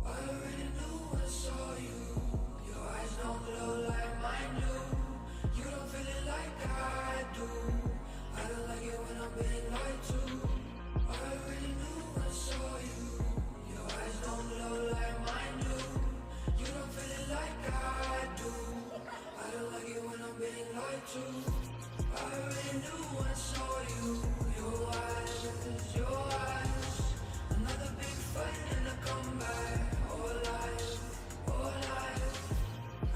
I already knew when I saw you. Your eyes don't glow like mine do. You don't feel it like I do. I don't like it when I'm being lied to. I already knew when I saw you. Your eyes don't glow like mine do. You don't feel it like I do. I don't like it when I'm being lied to. I already knew when I saw you. Your eyes, your eyes. Another big fight and a comeback. All life, all life.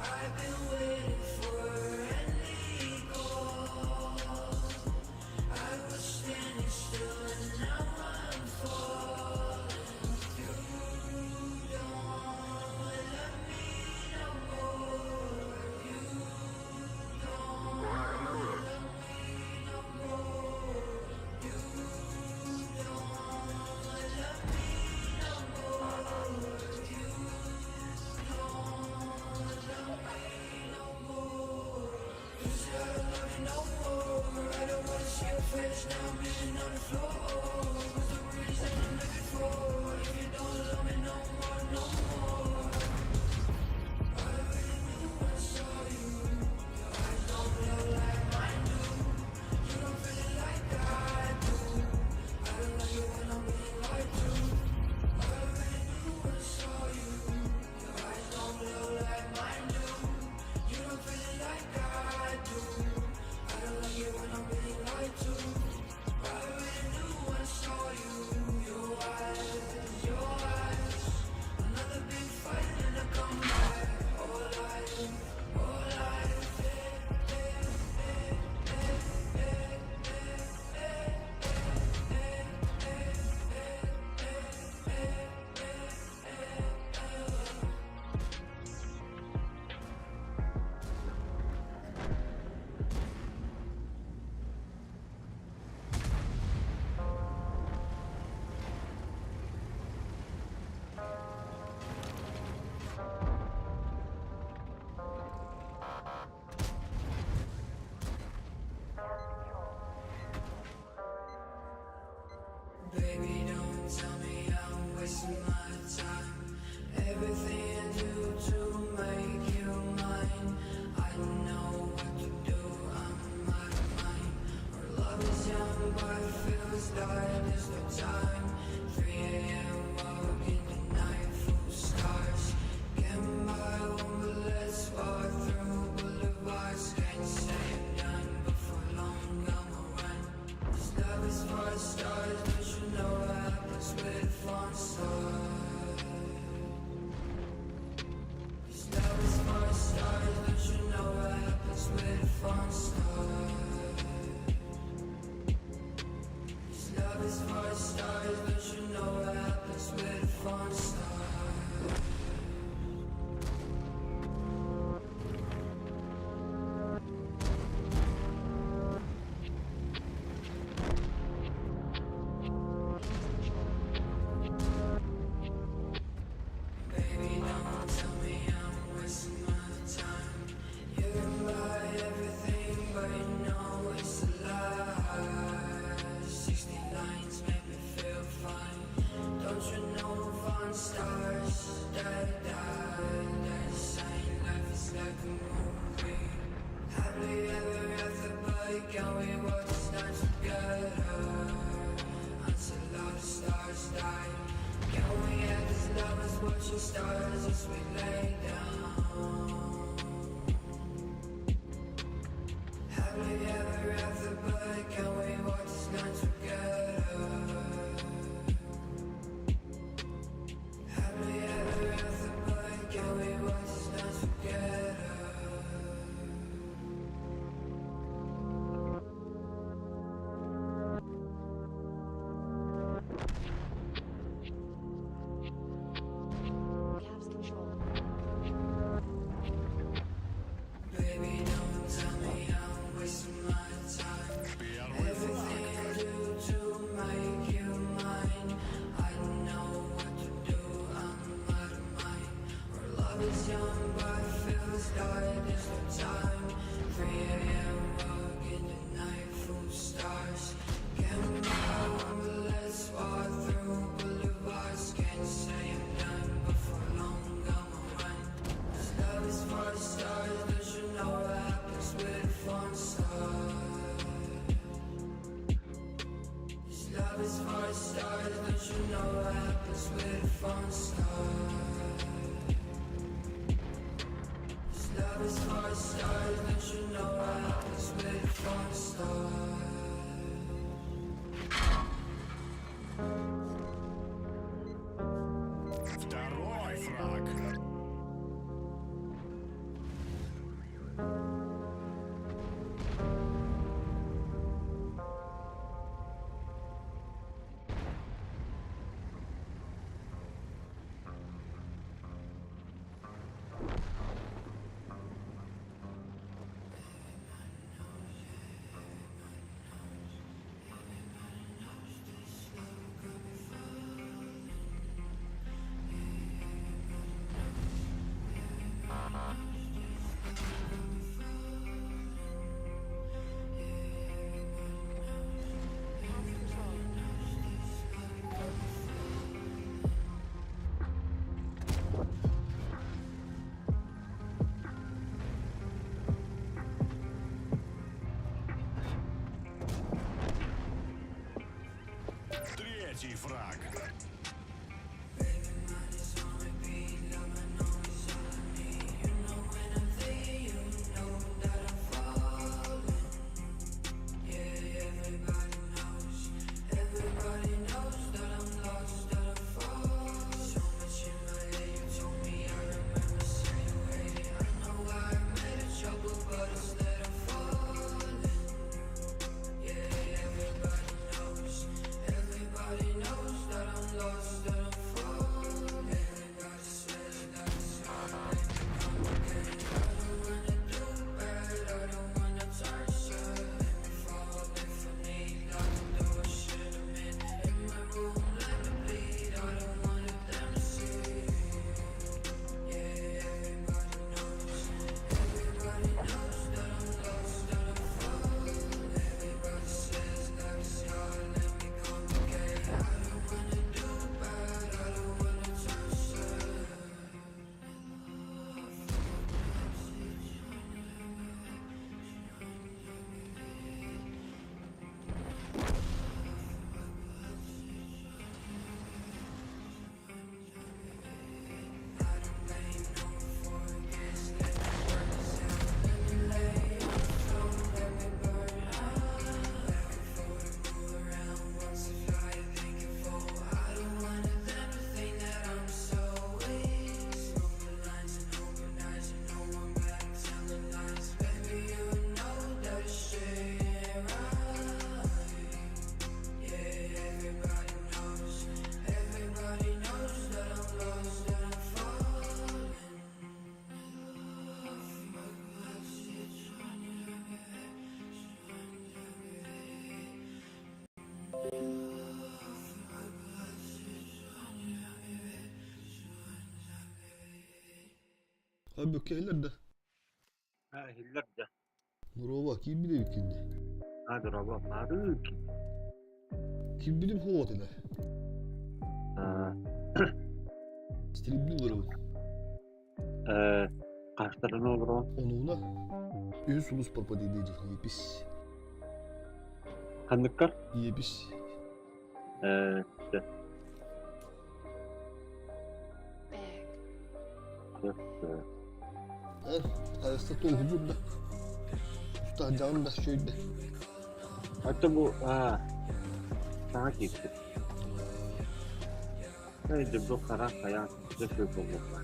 I've been waiting for an eagle. I was standing still and now I'm falling. You don't love me no more. You don't Враг обнаружен. love me no more. You don't love me no more. You don't love me no more. You say I don't love you no more. I don't wanna see your face now. I'm bleeding on the floor. What's the reason I'm looking for? If you don't love me no more, no more. I already knew when I saw you. Your eyes don't glow like mine do. You don't feel it like I do. I don't like it when I'm being lied to. I already knew when I saw you. Your eyes don't glow like mine do. You don't feel it like I do. I don't like it when I'm being lied to. I already knew when I saw you. Your eyes, your eyes. Another big fight and a comeback. All life, all life. Baby, don't tell me I'm wasting my time. Everything I do to make you mine. I don't know what to do, I'm out of mind. Our love is young, but it feels like there's no time. 3 a.m. walk in the night full of stars. Can't buy one, but let's walk through boulevards. Can't say I'm done, but for long I'ma run. This love is for stars, but you know what happens with fun stars. This love is for stars, but you know what happens with fun stars. This love is for stars, but you know what happens with fun stars. Baby, don't tell me I'm wasting my time. You can buy everything, but you know it's a lie. 60 lines make me feel fine. Don't you know fun stars that die? That shine life is like a movie. Happily ever after, but can we watch this night together? Until all the stars die. Can we act as lovers watching stars as we lay down? Happily ever after, but can we watch this night together? Happily ever after, but can we watch this night together? Cavs control. stars. Don't you know what happens where the fun starts? This love is for stars. Don't you know what happens where the fun starts? Второй фраг. Третий фраг. Everybody knows, everybody knows that I'm lost, that I'm falling. So much in my head, you told me I remember saying you hate it. I know I made a trouble, but instead I'm falling. Yeah, everybody knows, everybody knows that I'm lost, that I'm falling. Everybody says that it's hard, make me complicated. I don't wanna do bad, I don't wanna turn sad. Let me fall if I need, lock the door, shit I'm in. In my room, let me bleed. I don't want them to see. Yeah, everybody knows, everybody knows that I'm lost, that I'm falling. Everybody says that it's hard, let me complicate. I don't wanna do bad, I don't wanna turn sad. I don't blame no one for this. Let me work this out. Let me lay on the floor. Let me burn out. Back and forth, move around. Once I fly, I think I fall. I don't want them to think that I'm so weak. Smoking lines and open eyes, and no one back telling lies. Baby, you know that shit ain't right. Yeah, everybody knows. Everybody knows that I'm lost, that I'm falling. Хаббыкка иһиллэр да? Иһиллэр да. Муруоба киирбит эбиккин дии. Аа, дорообо, баарыы Киирбитим суох этэ. Аа, Стримни олоробун. Хаастарына олороҕун? Онуна үһүс сулус пропадиде епис. Ханныккар? Епис. Э, Хайаста туоһудун да. Устаһдьаҕын да үчүгэй да. Hatta bu саҥа киирбит. Бу хара хайаан сөп буолуохха.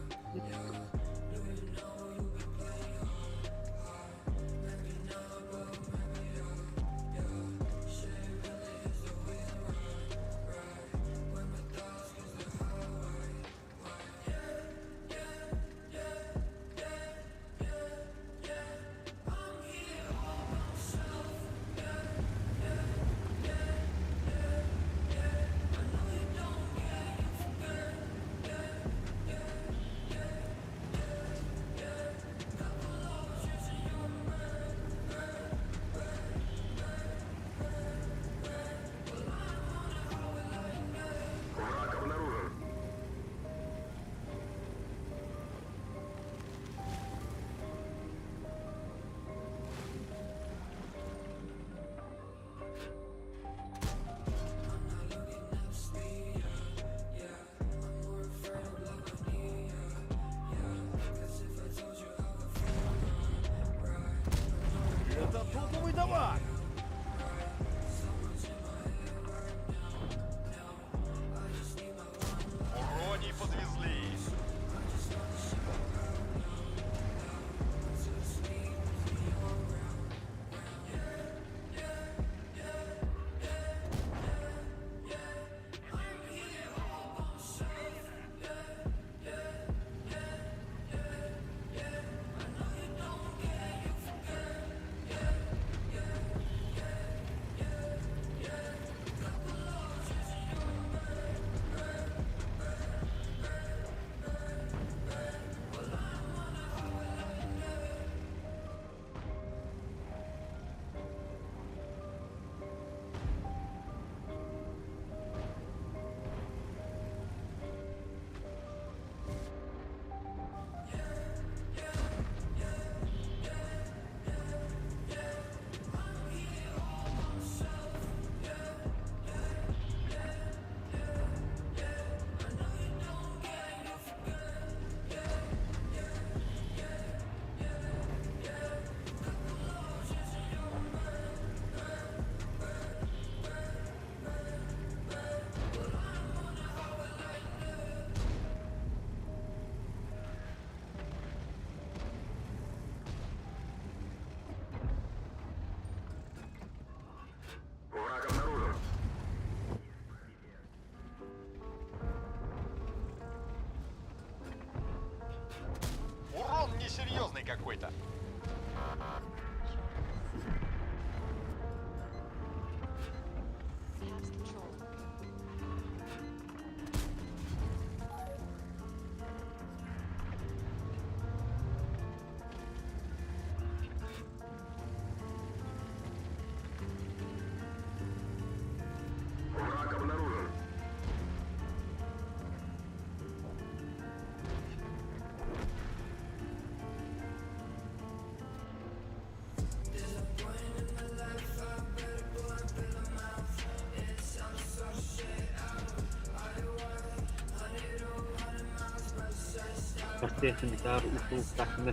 Партия-санитар укулуктаахтына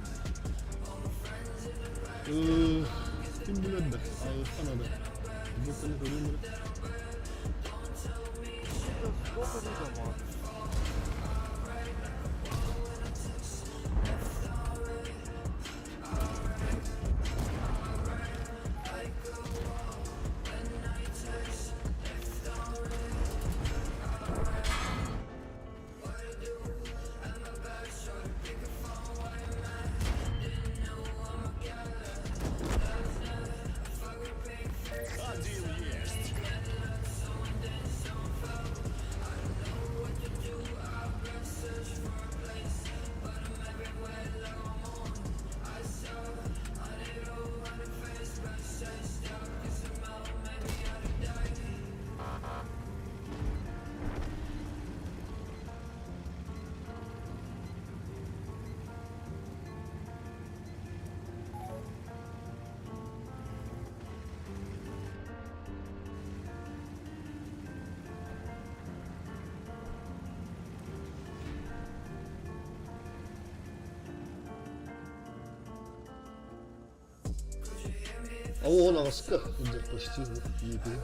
Ким билэр да, ааҕыахха наада. Бу көнө көрүүм эрэ. Сколько дома? Один есть. А он аҕыска сылдьар почти иипиһи.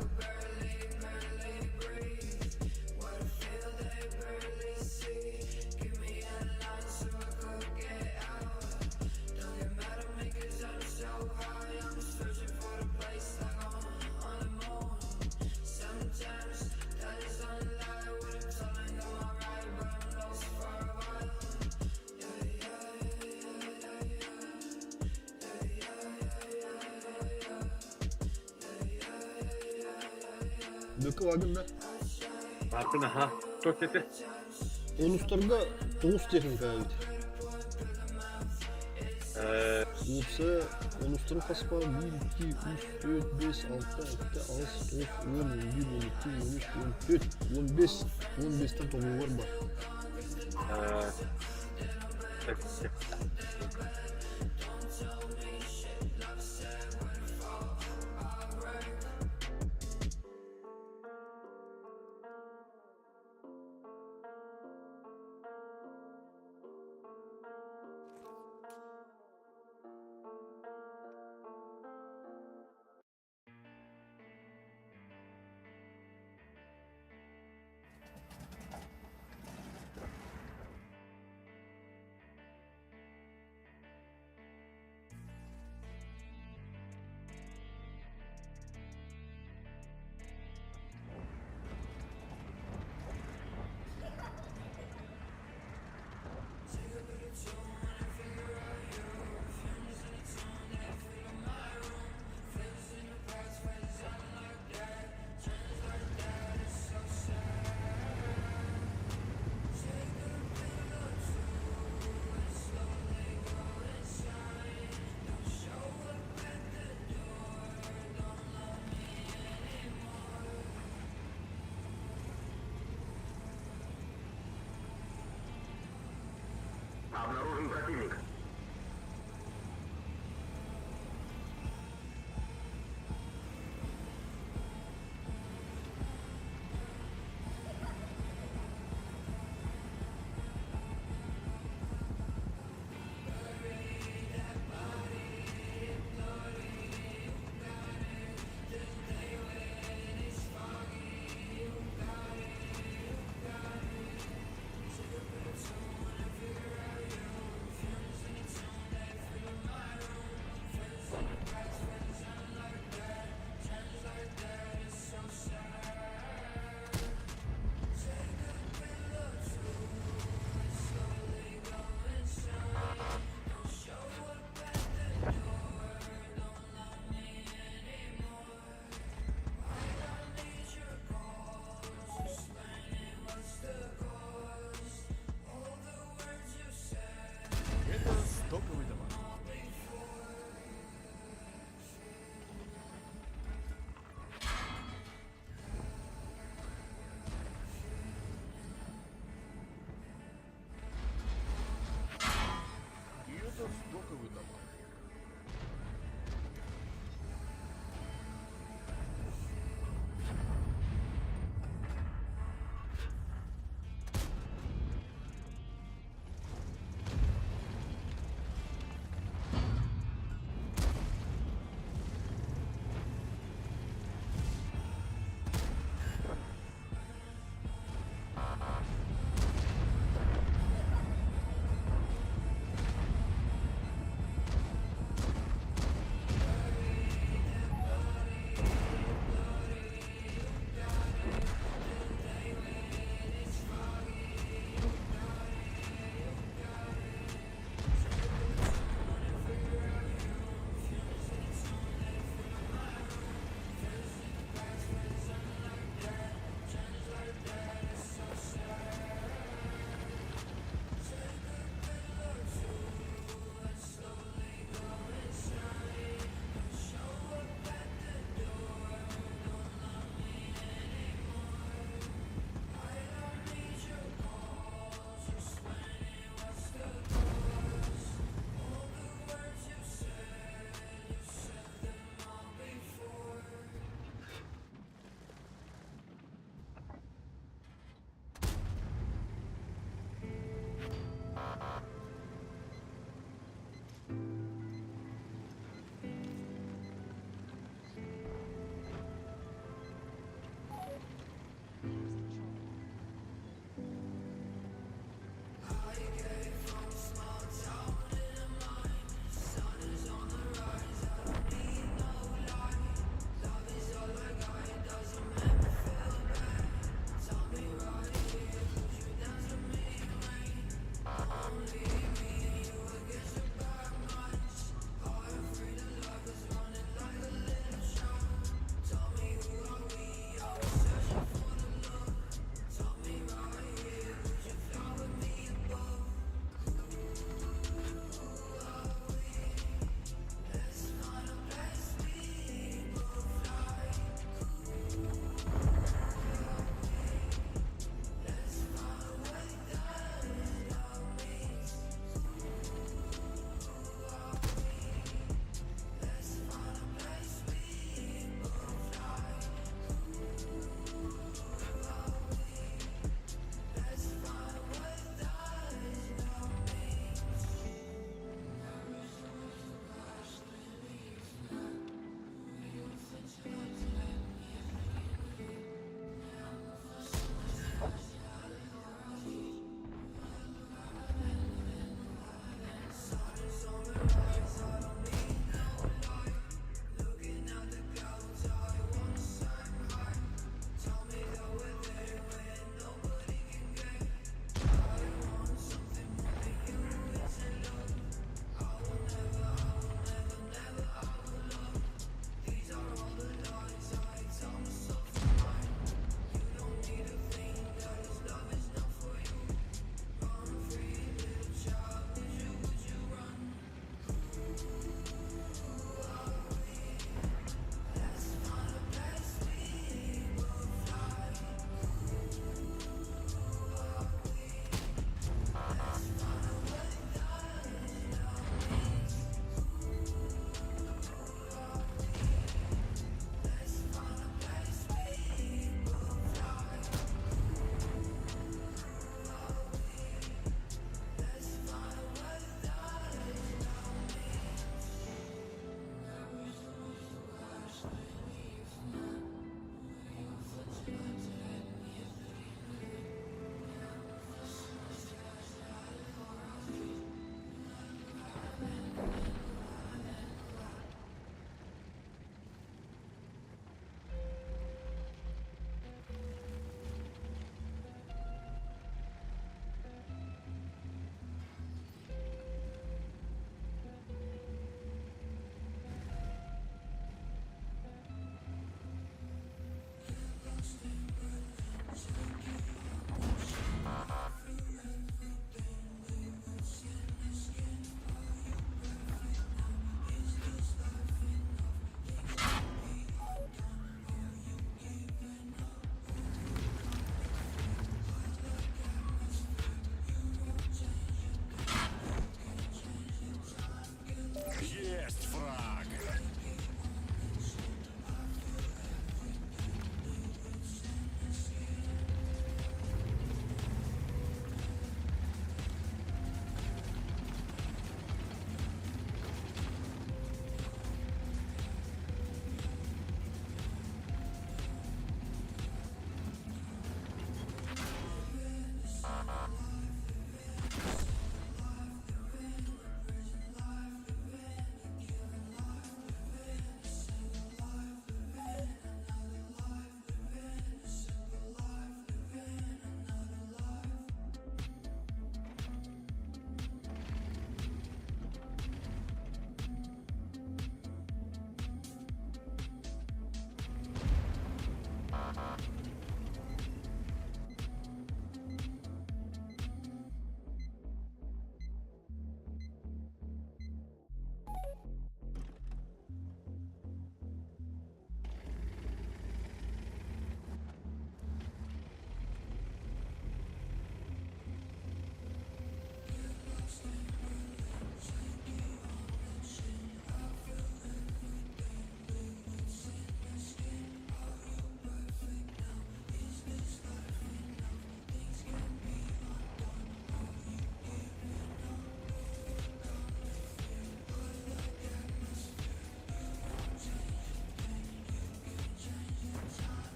Бөкө Вагнер Баарбын аха. Туох этэ? Онустарга тоҕус техника эбит. Э, Уопсайа онустары хаспа биир, икки, үс, түөрт, биэс, алта, сэттэ, аҕыс, тоҕус, уон, он биир, он икки, он үс, он түөрт, он бэс, он биэстэн тоҕуһугар бар. э,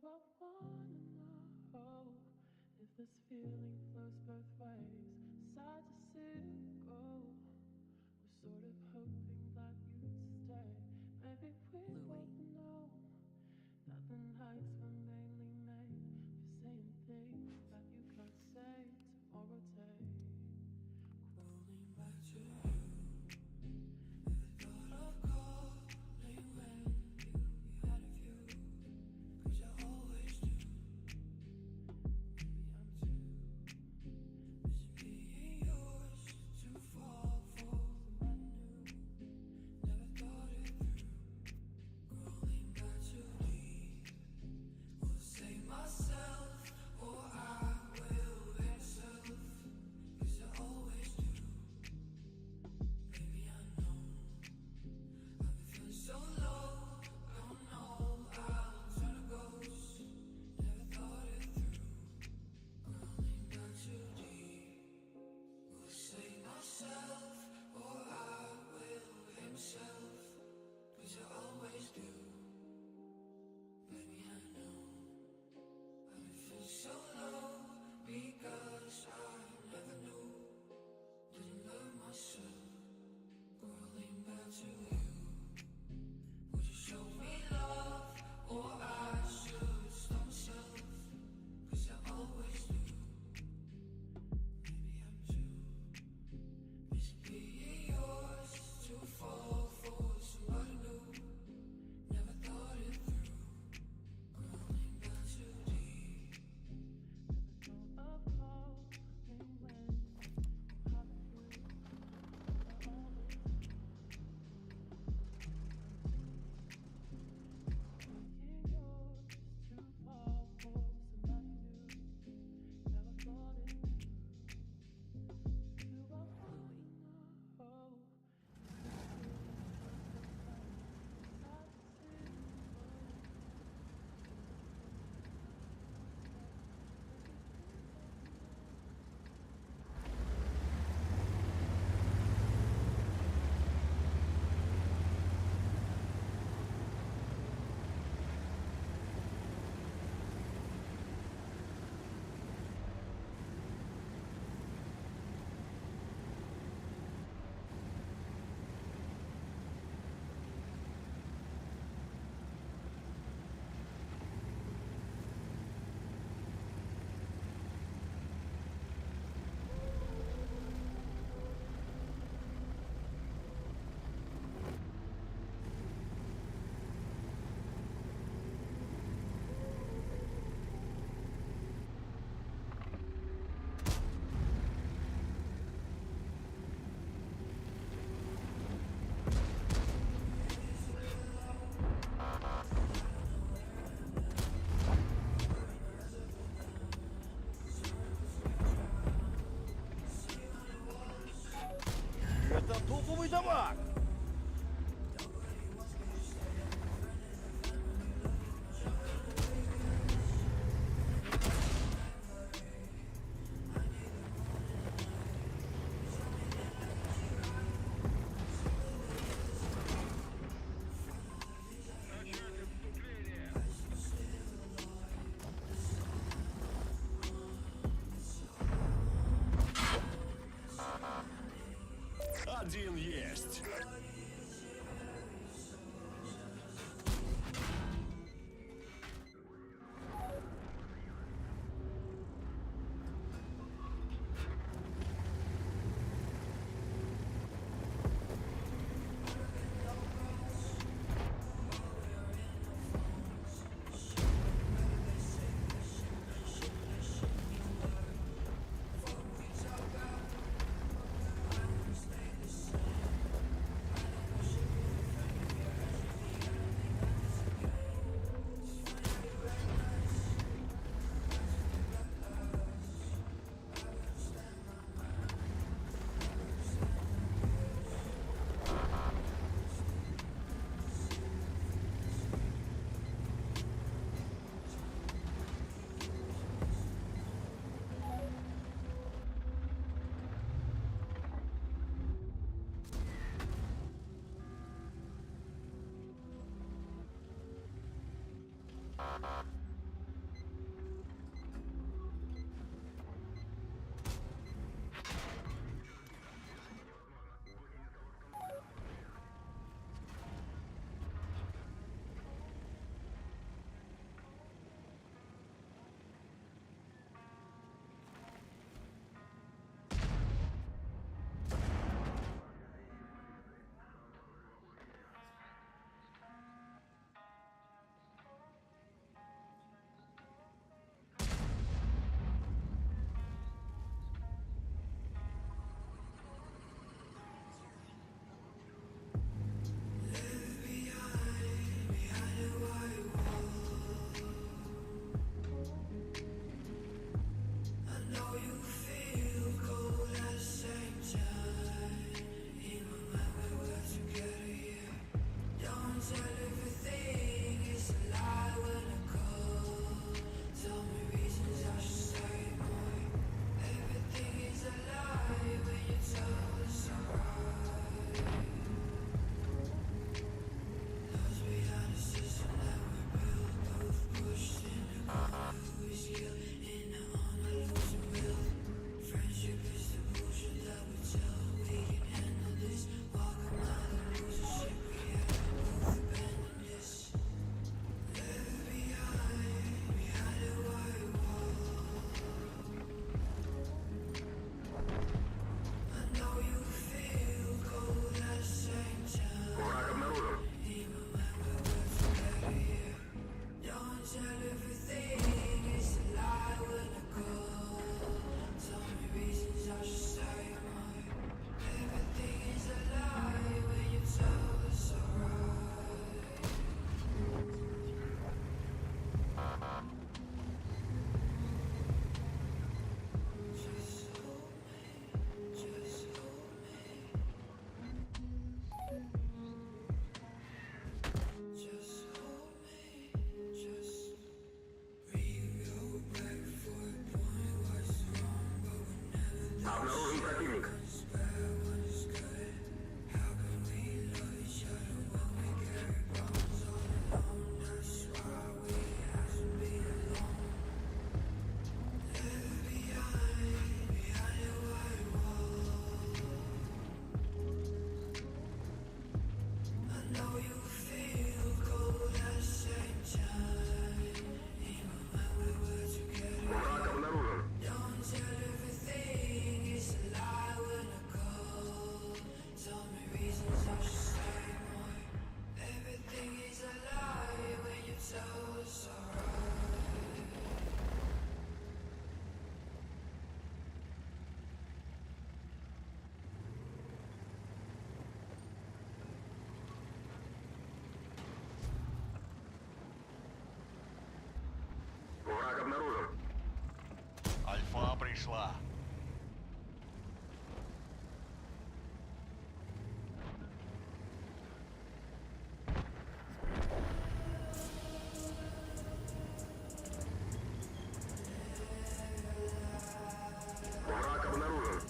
I wanna know if this feeling flows both ways? Sad to see you go. Was sort of hoping that you'd stay. Maybe we Louis. both know that the nights were mainly made for saying things that you can't say tomorrow day. Crawling back to you. Never thought of calling when you had a few. 'Cause I always do. Maybe I'm too busy being yours to fall for somebody new. Never thought it through. Crawling back too deep. Will save myself or I will hurt myself. 'Cause I always do. Baby, I know I've been feeling so low. Don't know I'll turn to ghost. Never thought it through. Crawling down too deep. Will save myself or I will hurt myself. 'Cause I always do. Baby, I know I've been feeling so low because I never knew. Didn't love myself. Crawling back to you. Would you show me love or I should stop myself? 'Cause I always do. Maybe I'm too busy being yours to fall for somebody new. Never thought it through. Crawling down too deep. Never thought of calling when you have a few. I always being yours to fall for somebody new. Never thought it through. Do I wanna Louis. know if this feeling flows both ways? Sad to see you go. Это топовый товар! Начать отступление! Один есть! tell everything is a lie when I call. Tell me reasons I should stay more. Everything is a lie when you tell us alright. Just hold me, just hold me. Just hold me, just we go back for a point. What's wrong, but we never Обнаружен противник. bad when it's good. How can we love each other when we carry problems all alone? That's why we have to be alone. Left behind, behind the white wall. I know you feel cold at the same time. Even when we were together. Враг обнаружен. Don't tell everything is a lie when I call. Tell me reasons I should stay more. Everything is a lie when you tell us alright. Враг обнаружен. Альфа пришла. Враг обнаружен.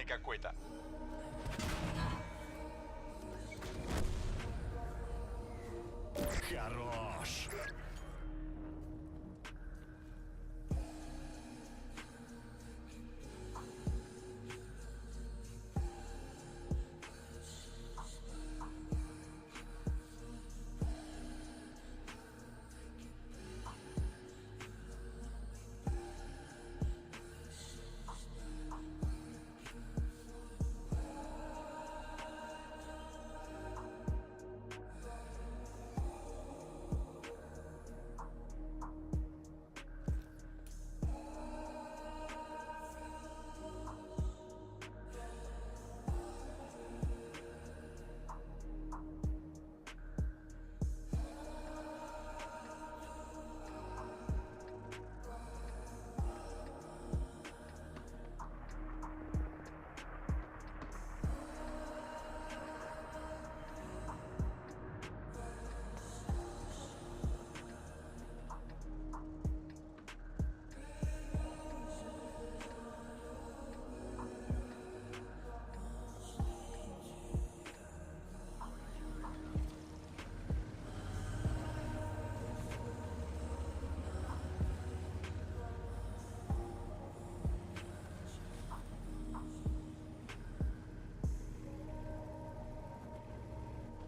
Странный какой-то. Хорош.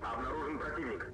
Обнаружен противник.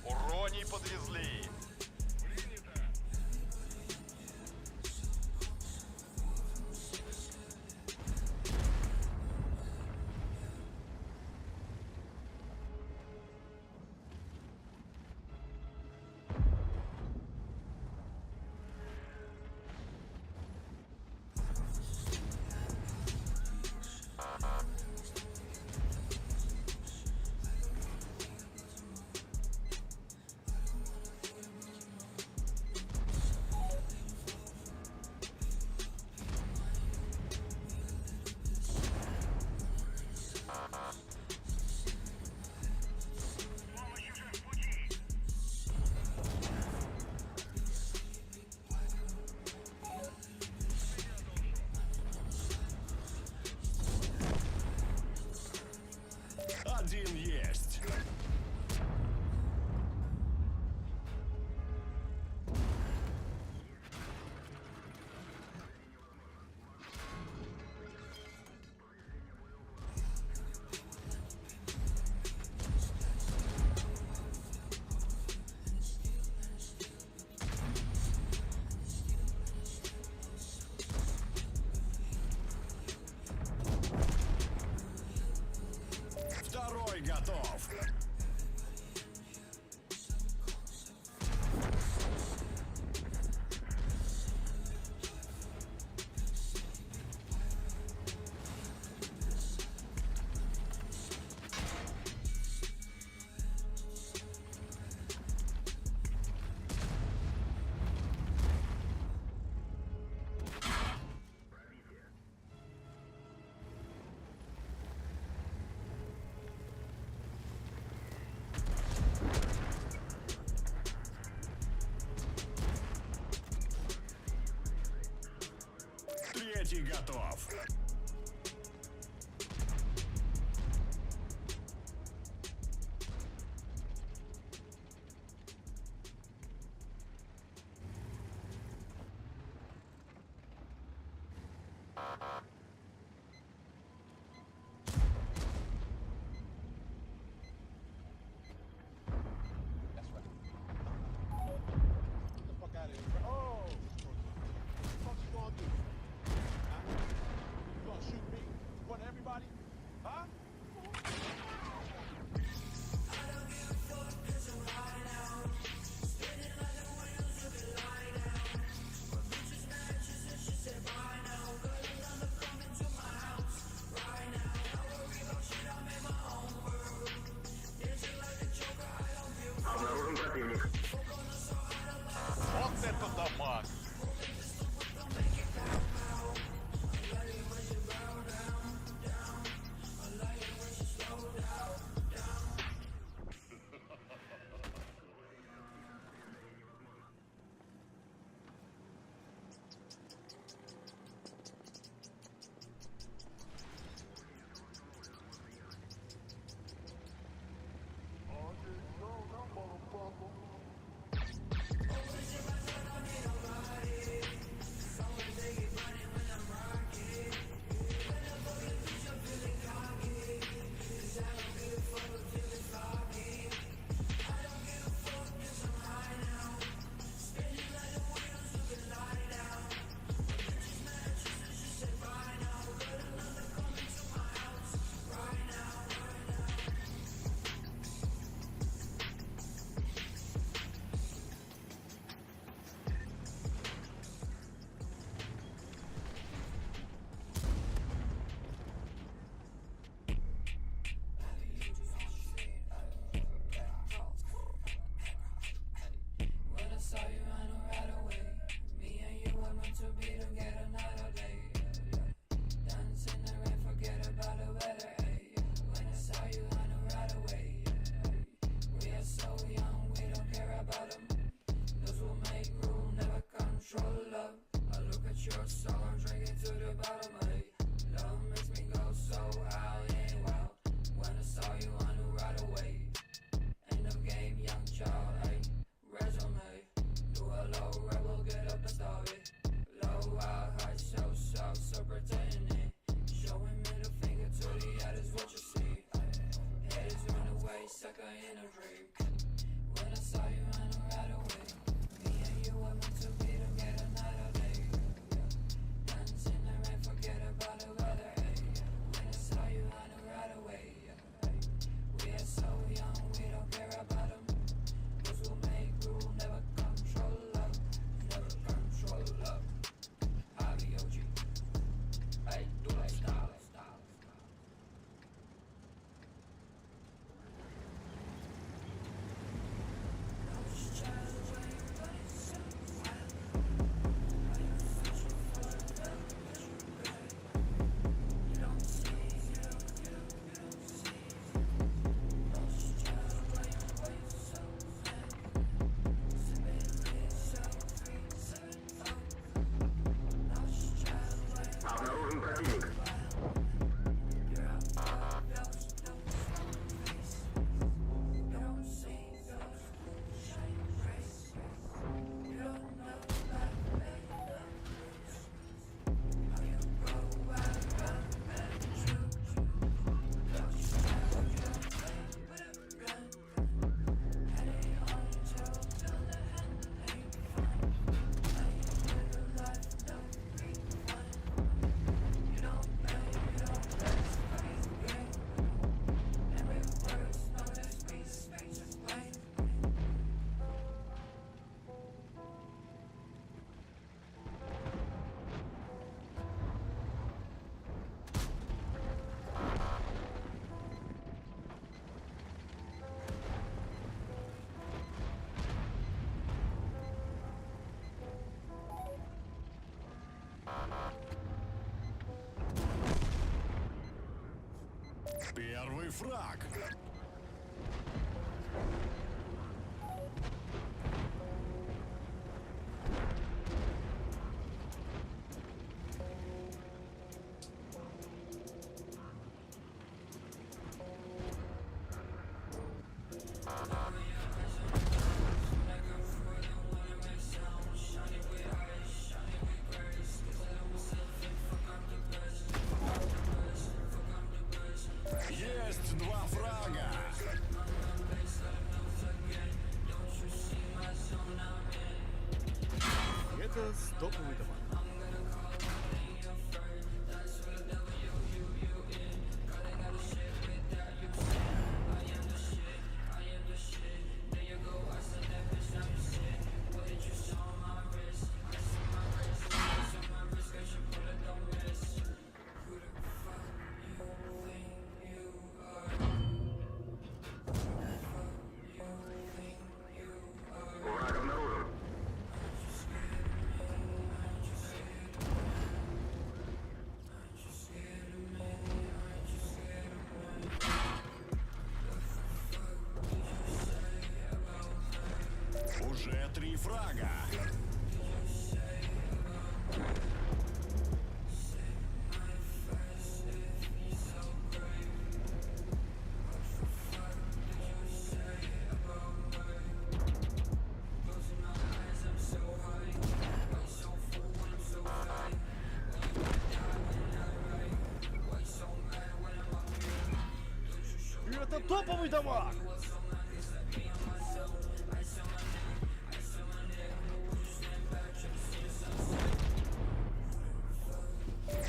Уроний подвезли. Один есть. Второй готов. Третий готов. Fuck out of here. Oh! Fuck you gonna do? you, I knew right away. End of game, young child, ayy. Resume. Do a low rebel, get up and start it. Low out, high, so, so, so pretending. Showing middle finger to the others, what you see. Haters run away, sucker in a dream. When I saw you, I knew right away. Me and you were meant to be together night or day. Yeah. Dance in the rain, forget about the weather. Ay. When I saw you, I knew right away. Yeah. Ay. We are so young, we don't care about 'em. Cause we'll make, we will never control love. Never control love. I B O G. Ay, do like style, style, style. Обнаружен противник. Первый фраг. Есть два фрага. Это стоповый товар. Враг обнаружен. Уже три фрага. Это топовый товар!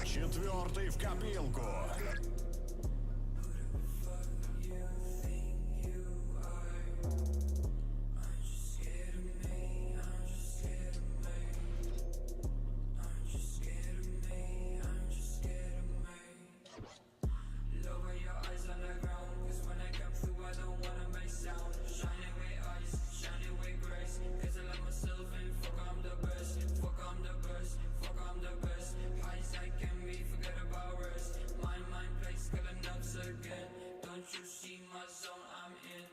Четвертый в копилку. Lower your eyes on the ground, 'cause when I come through, I don't wanna make sound. Shining with ice, shining with grace. 'Cause I love myself and fuck, I'm the best. Fuck, I'm the best. Fuck, I'm the best. High as I can be, forget about rest. My mind plays killing notes again. Don't you see my zone I'm in?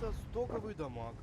Это стоковый дамаг.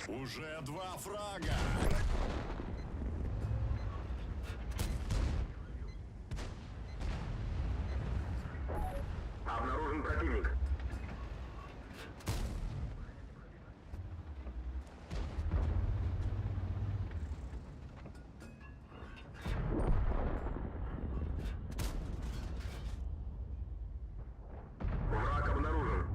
Уже два фрага. Обнаружен противник. Враг обнаружен.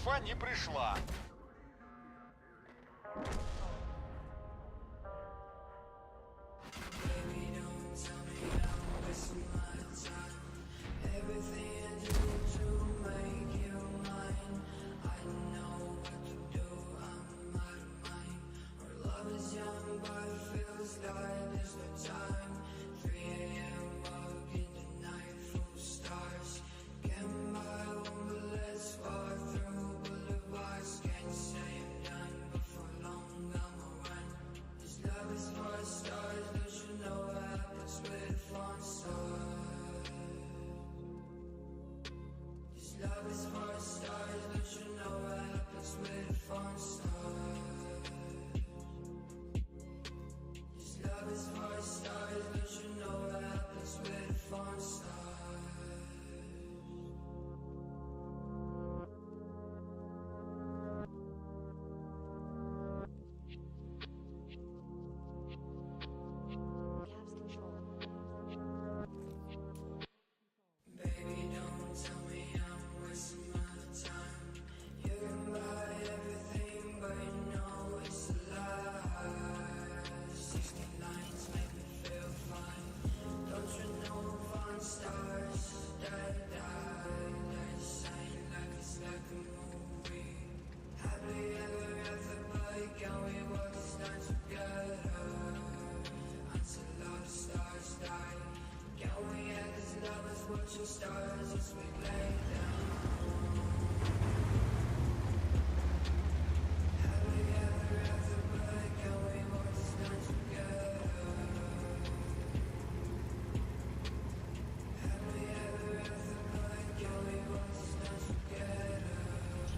Инфа не пришла.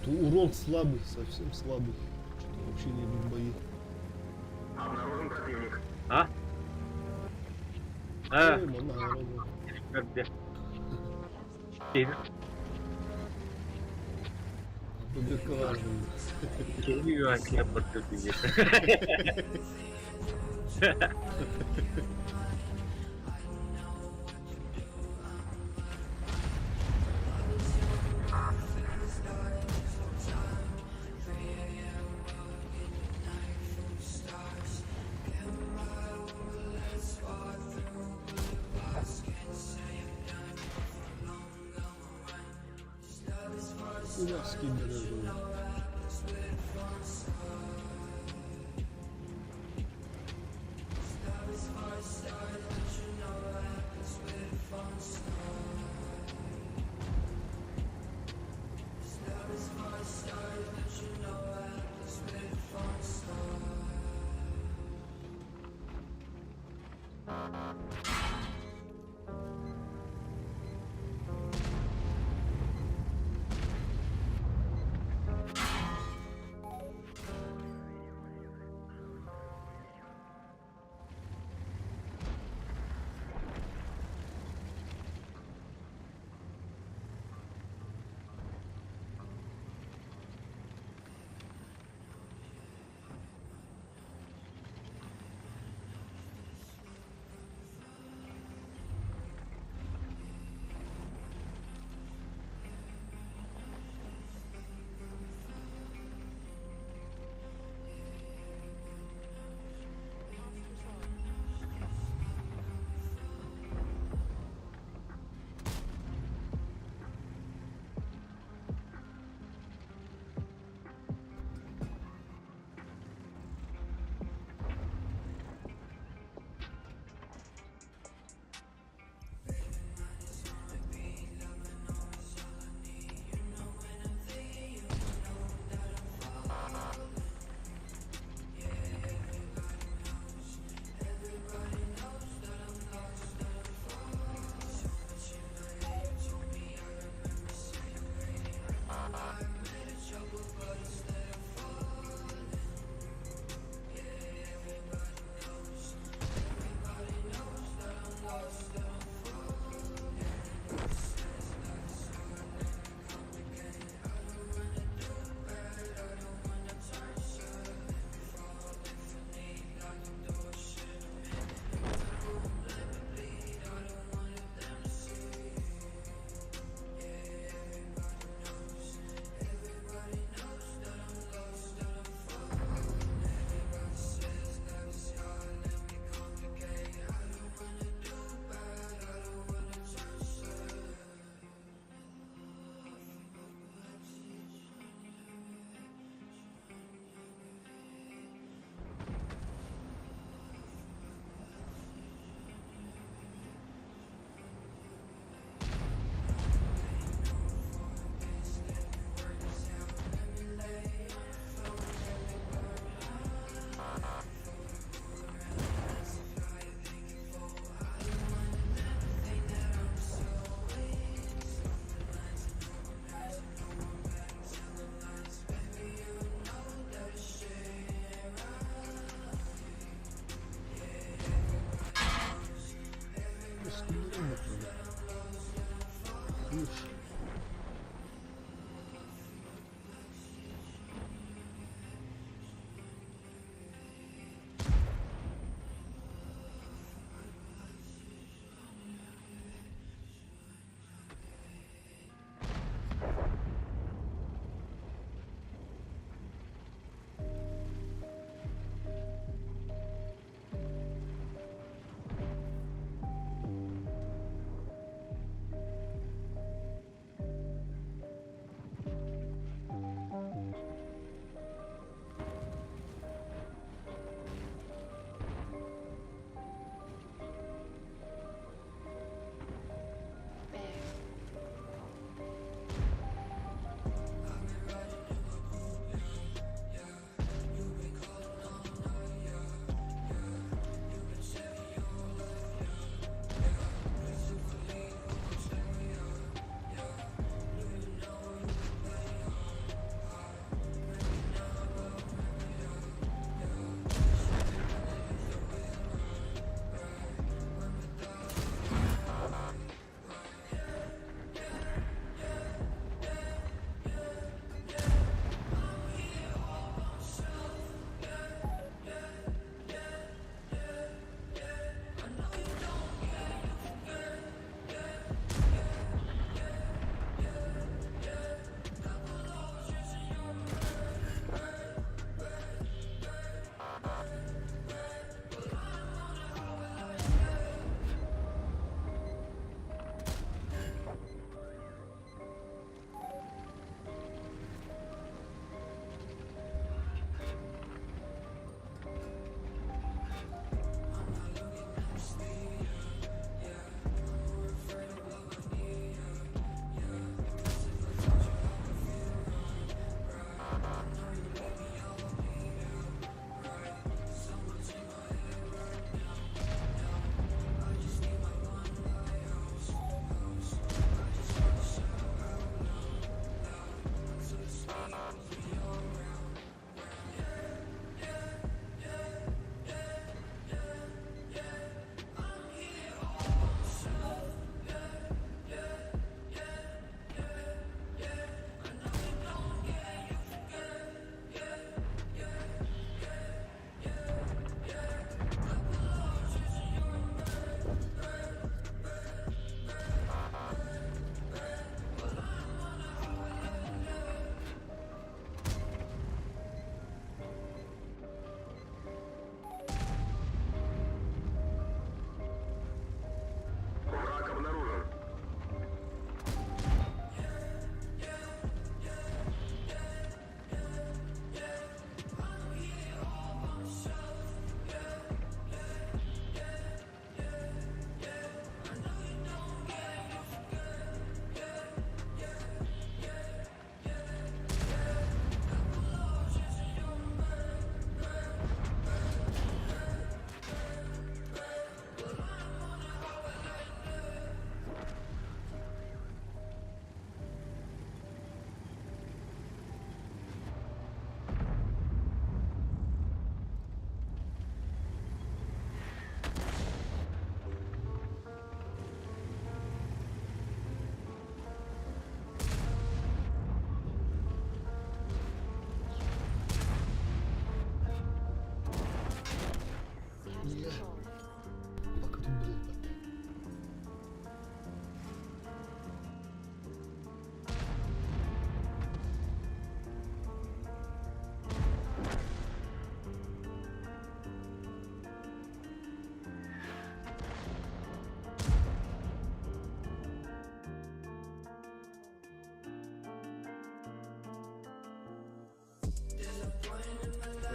Что урон слабый, совсем слабый. Что-то вообще не идут бои. Обнаружен противник. А? А, Ой, манна аҕара көрдө. Киһи БГК киһи үөн киһи бардыр дии. У нас кибер Уж. Враг обнаружен. Бля. Пока тут был.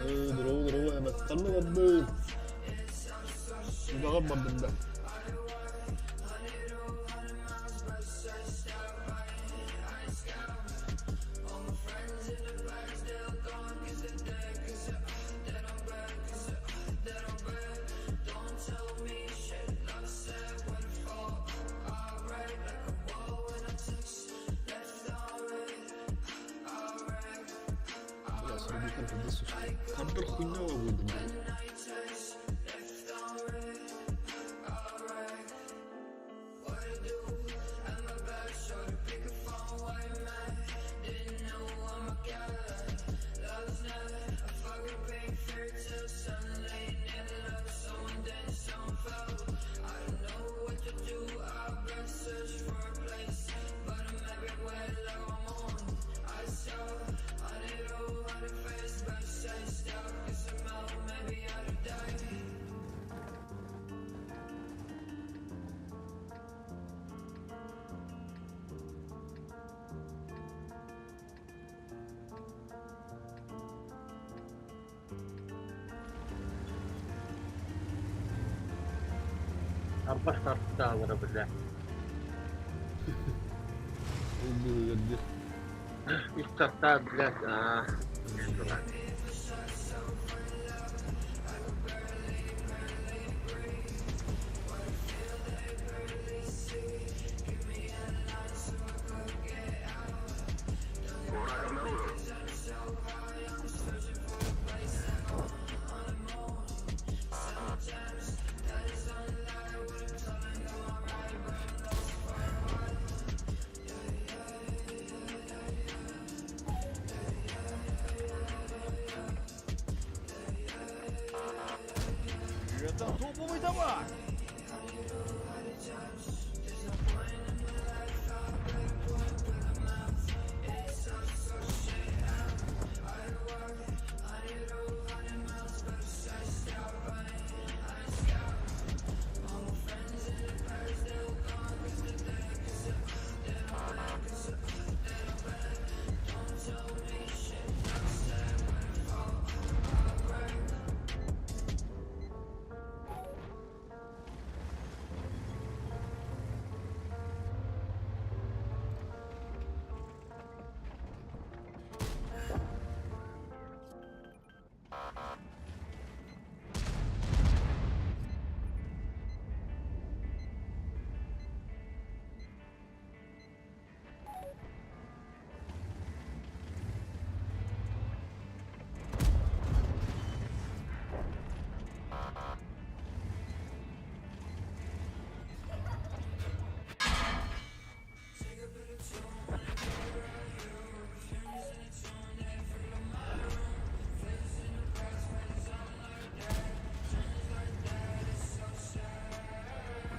Здорово, здорово, эбэттэрин бардым. Үлэҕэр бардым да. Бля, с рубиком пиздец устал. Компьютер хуйнёво выйдет, блядь. Арбас тартаалара бile. Ол быыһыгар диэ. Үс тартаа блядь. Аа. Враг обнаружен. Это топовый дамаг!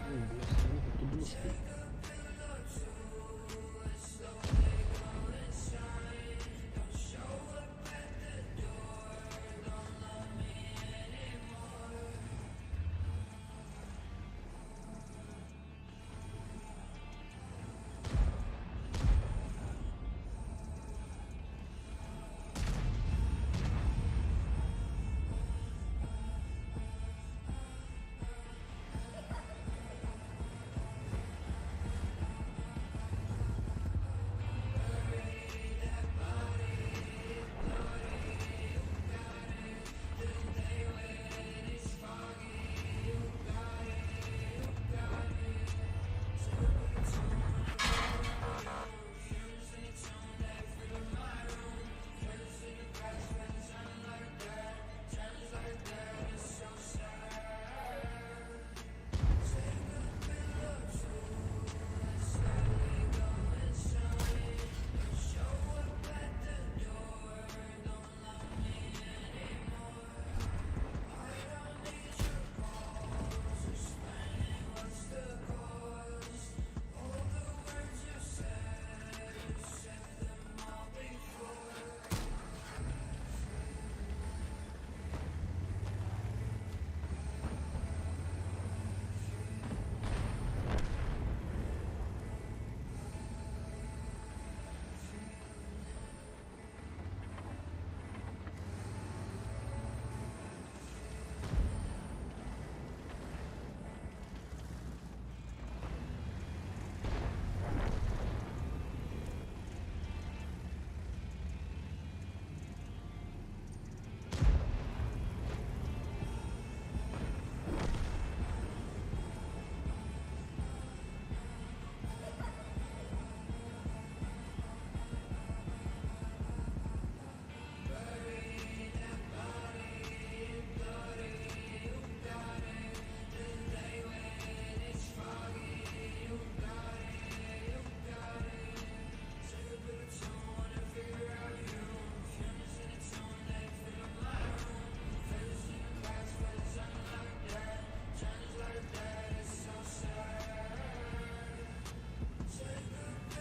Ой, бля, самого тудула, что ли?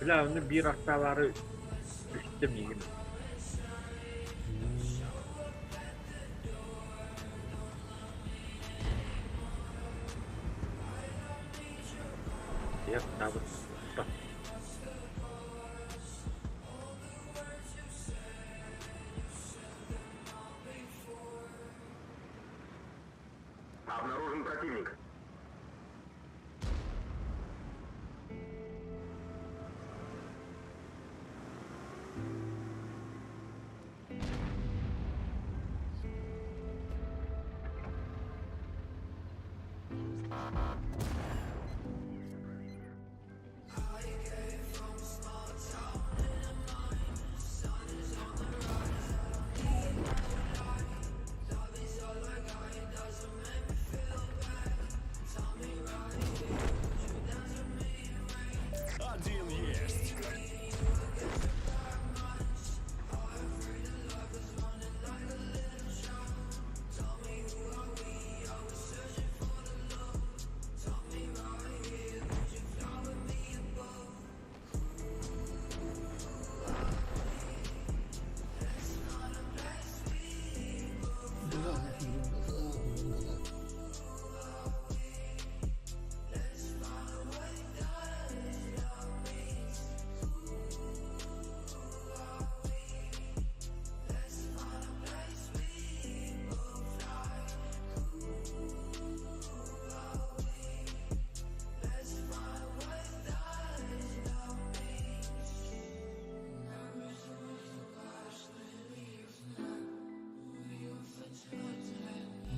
Бля, onu bir haftaları üstüm yiyeyim. Yok, tabi. Bak. Обнаружен противник.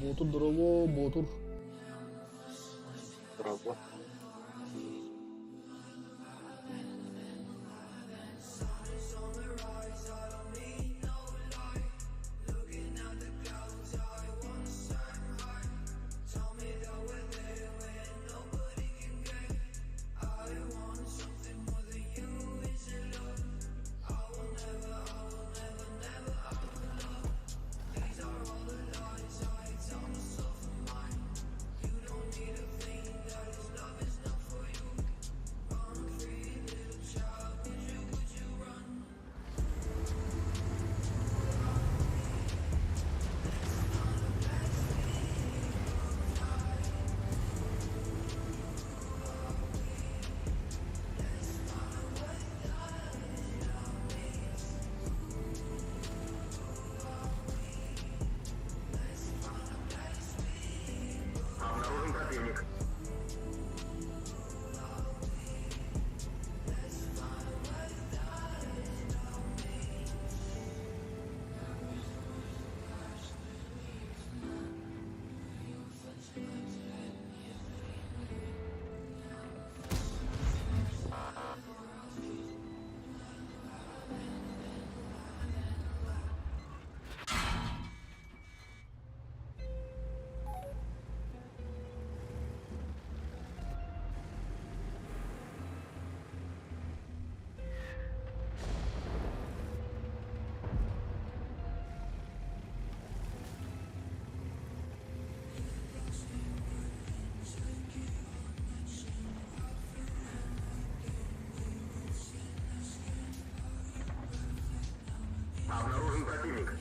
Боотур дорообо, Боотур. Дорообо. Обнаружен противник. Обнаружен противник.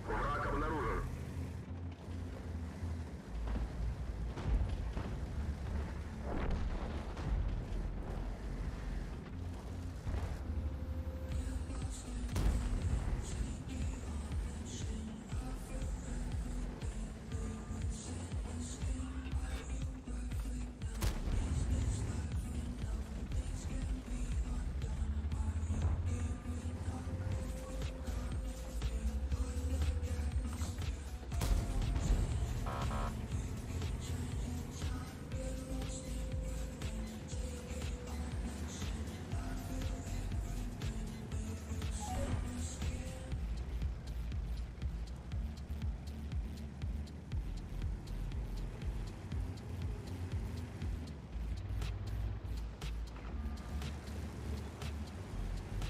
Враг обнаружен.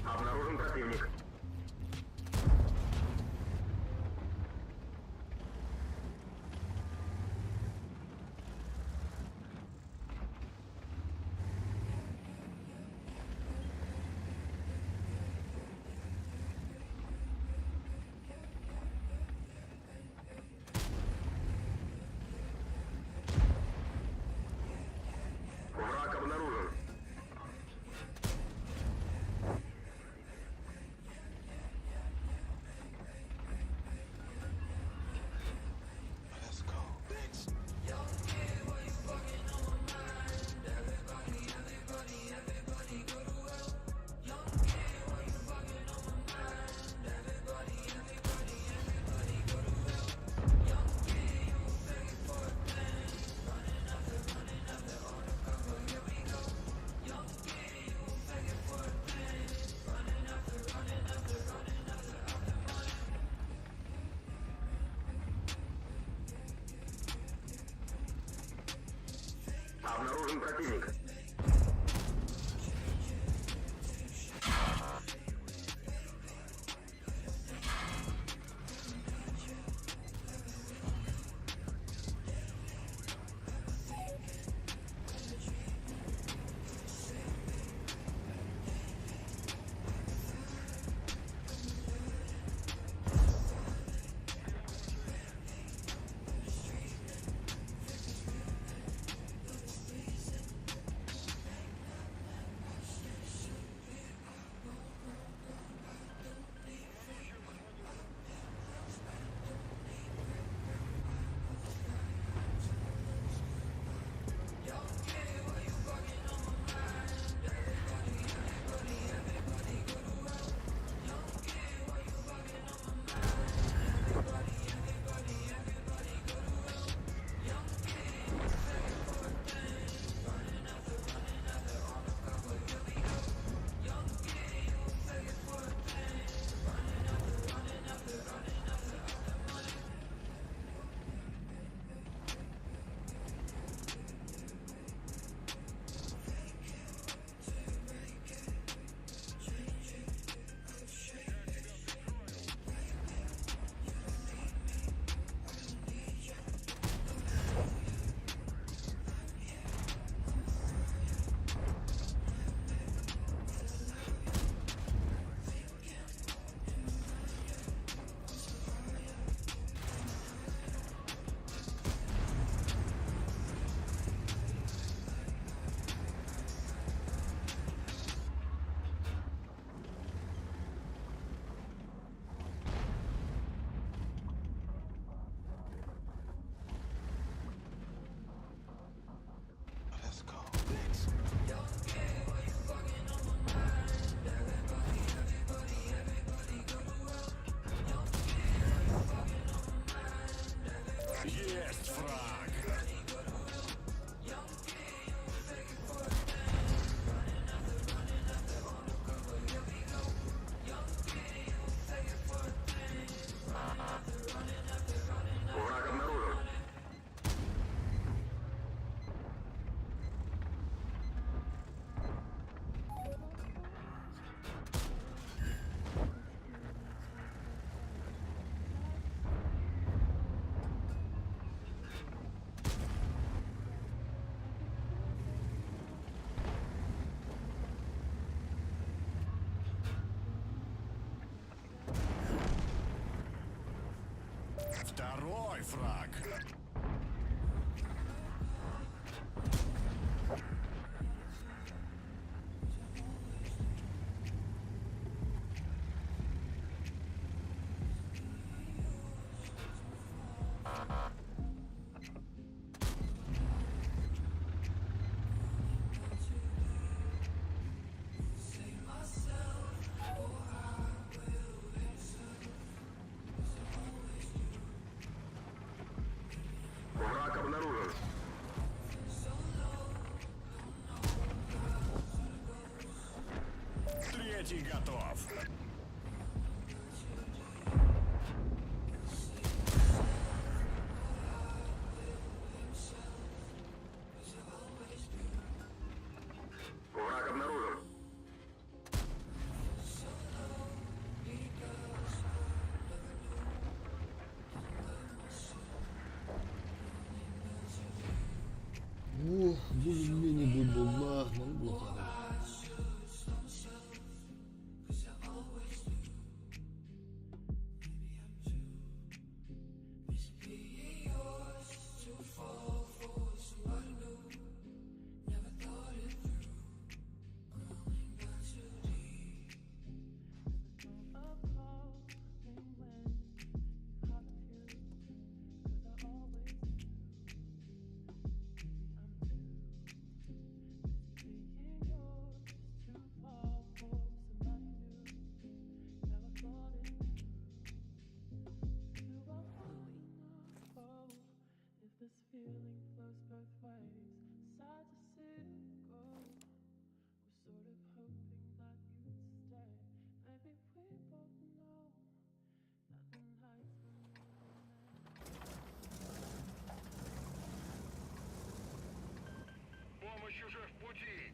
Обнаружен противник. Враг обнаружен. Обнаружен противник. Есть фраг. Враг обнаружен. Второй фраг. Враг обнаружен. Третий готов. Враг обнаружен. Бу, бу мини бу буолла, маны булуохтаах. пути!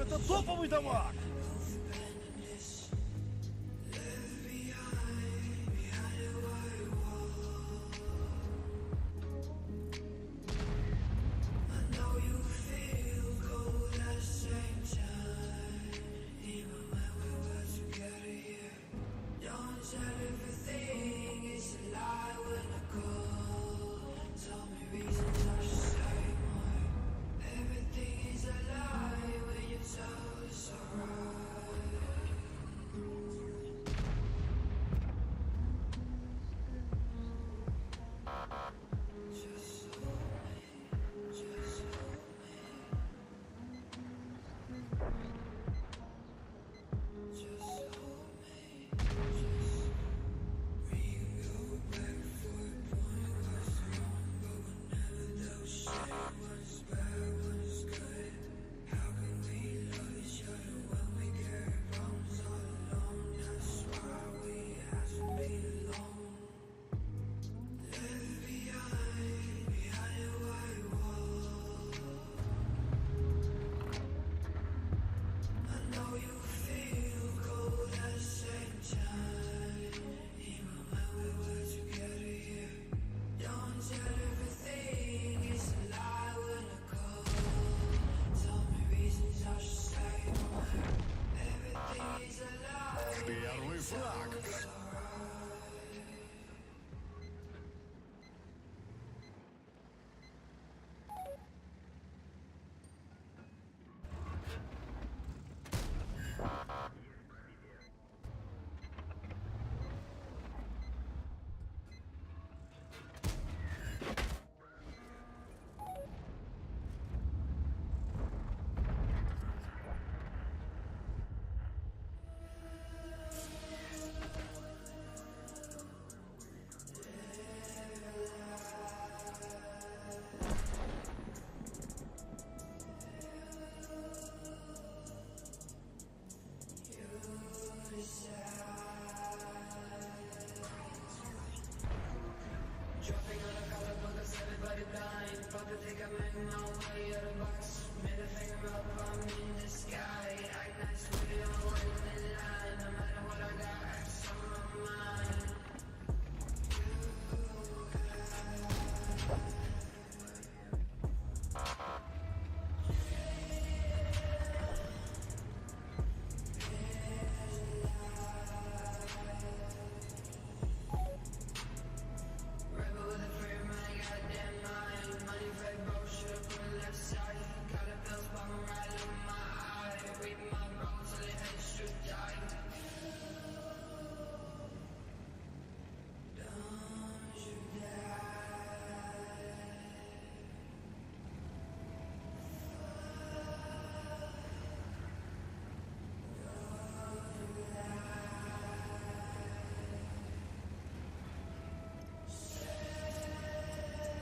Это топовый дамаг! Everything is a lie when you tell it's alright.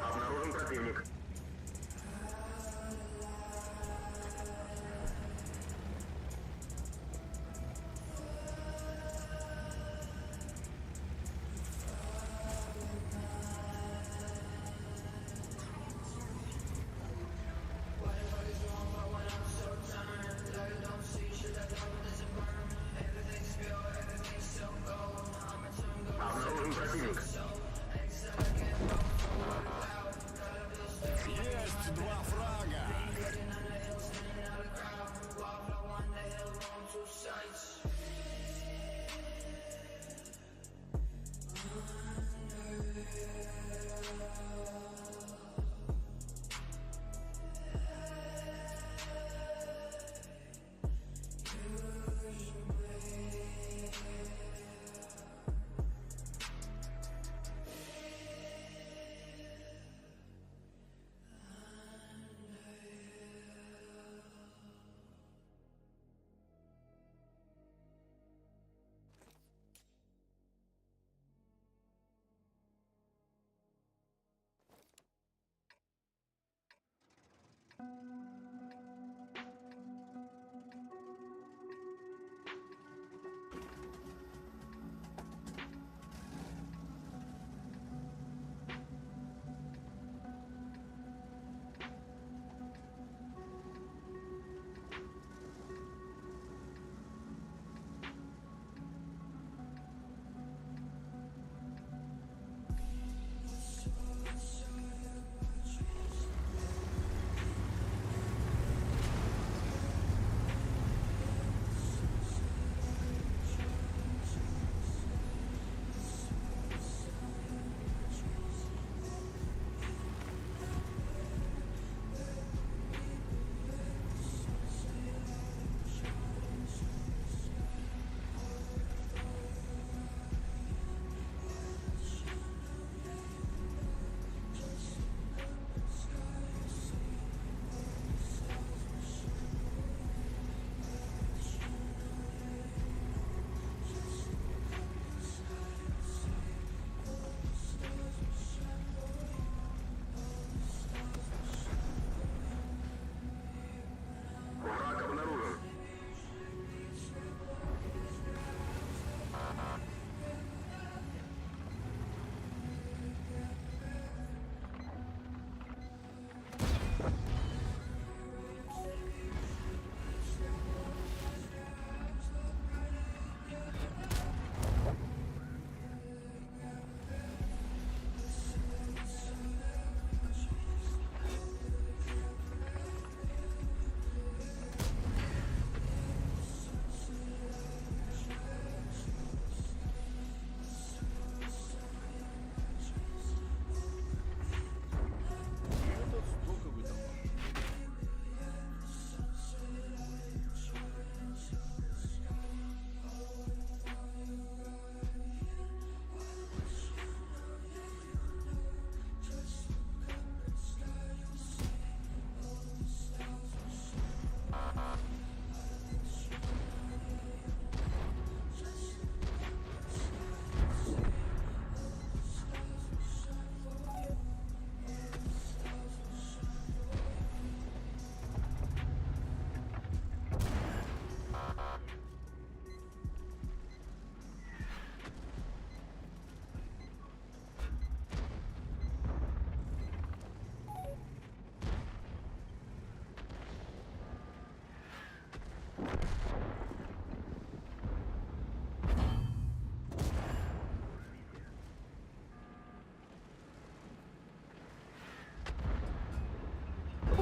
Обнаружен противник. Обнаружен противник.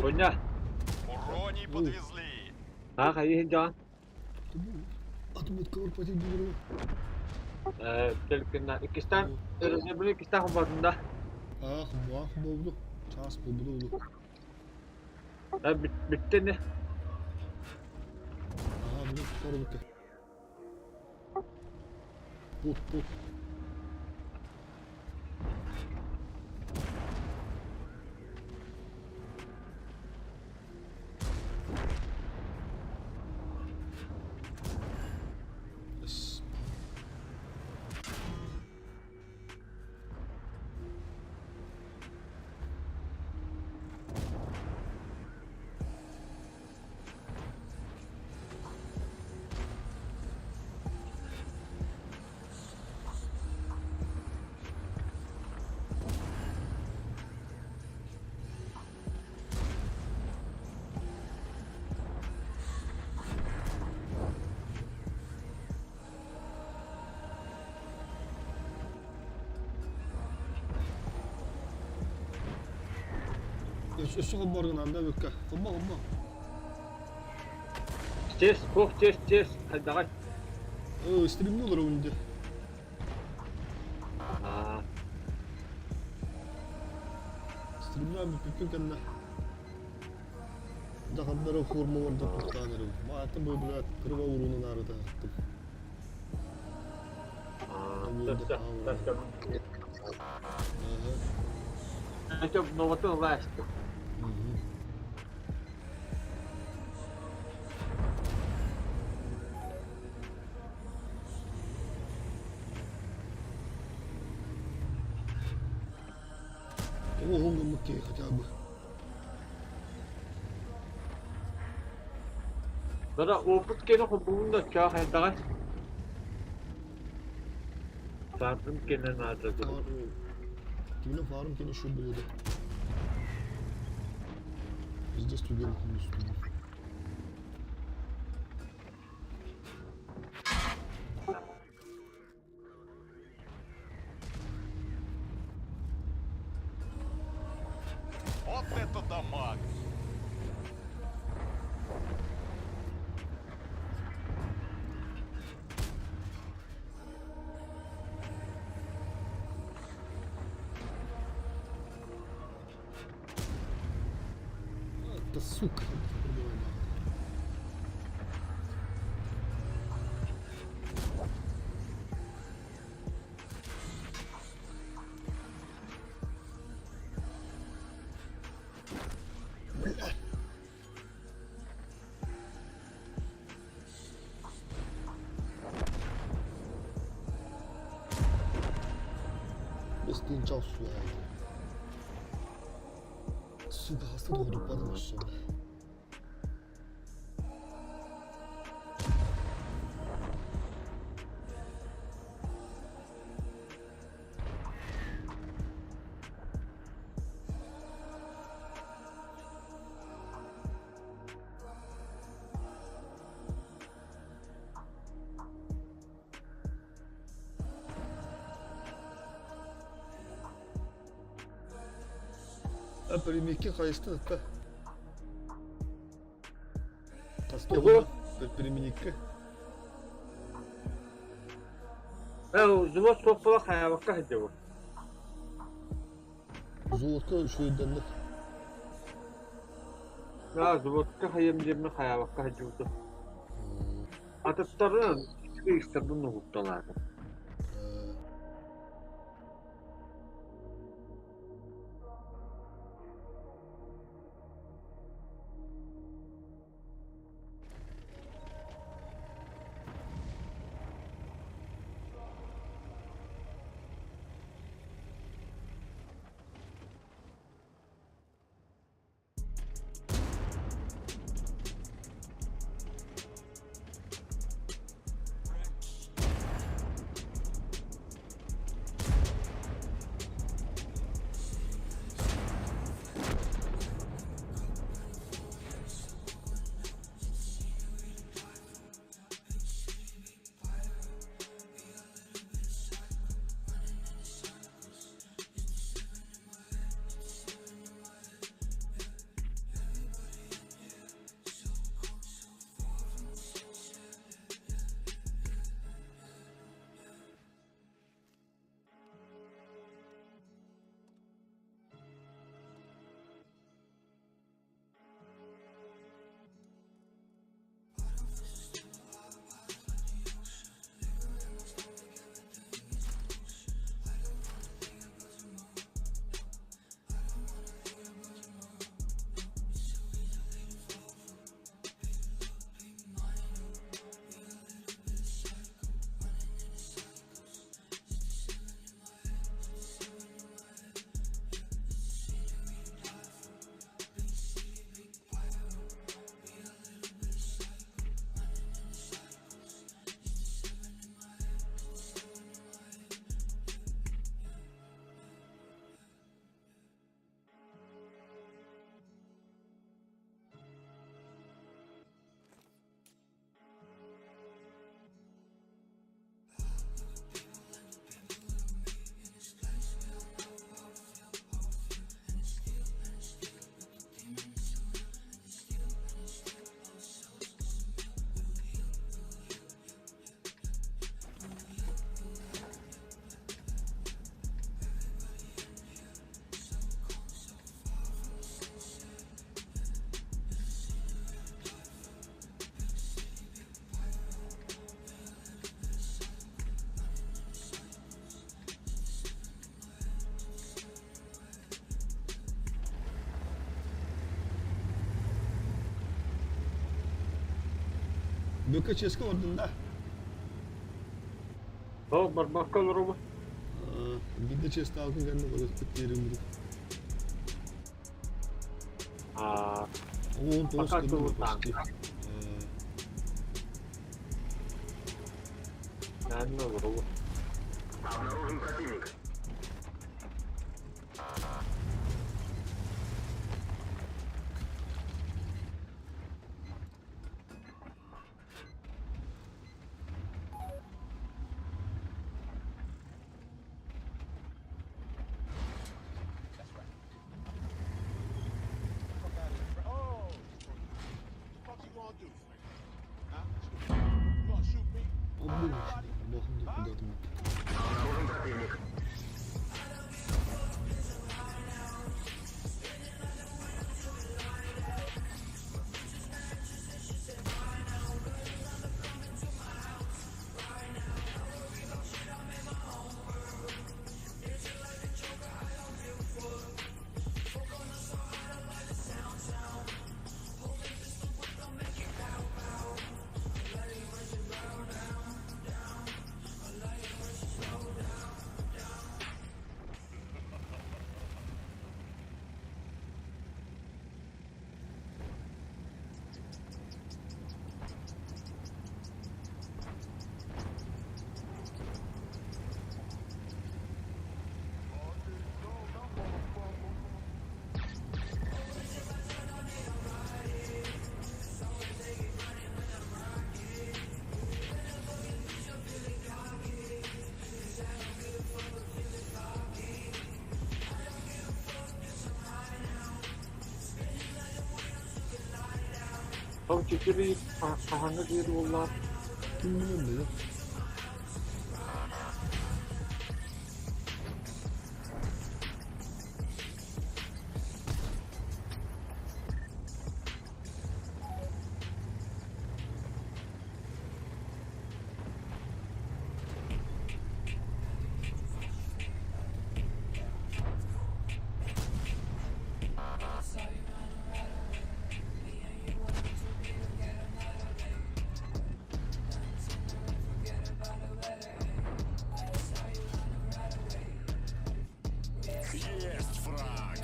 Оня, Уроний подвезли. а хайы дьон Атымыт кылырпатик дилер. Телкина иккистан өрөбүлү иккистан хомботунда. Ах, ах, болду. Час болду болду. Бүттени. Ага, bunu tutarım. Put, put. Yes. Өссө хобборгун анда бүккә. Хобба, хобба. Чес, кох, чес, чес. Хайдагай. Стримни olur önde. Аа. Стримни abi bütün kendine. Дахаддара форма барда туктанырым. Мааты бу блядь, кырба урунун арыда аттым. Аа. Ага. Это новоту власть. Мгм. О, он окей, хотя бы. Бара опыт кene хоббун да чаа хайдагай. Фарм кene надо. Кимне фарм кene şu булды. Везде студент, не студент. Вот это дамаг! Это сука. Пробивай, да. Блядь. Бестен час суя. Сука, хаста doğduk бадым Перемикки хайысты та. Ого. Перемикки. Э, зубос тоқпала хаябакка хайдабы. Золотка үшөйденді. Да, зуботка хайым жемне хаябакка хайдыбы. Атыттарын истердин нугутталады. Бөкө чиэскэ олордун да? Ол барбакка олоробут. Биирдэ чиэстаабытын кэннэ көрөспүт диэри Аа, 19 пока гынна тылытаан. почти. Наанна олоробут. Обнаружен противник. Обнаружен противник. Ол четыре хаһаҥҥа диэри буоллаҕа. Ким билэр да? Есть фраг.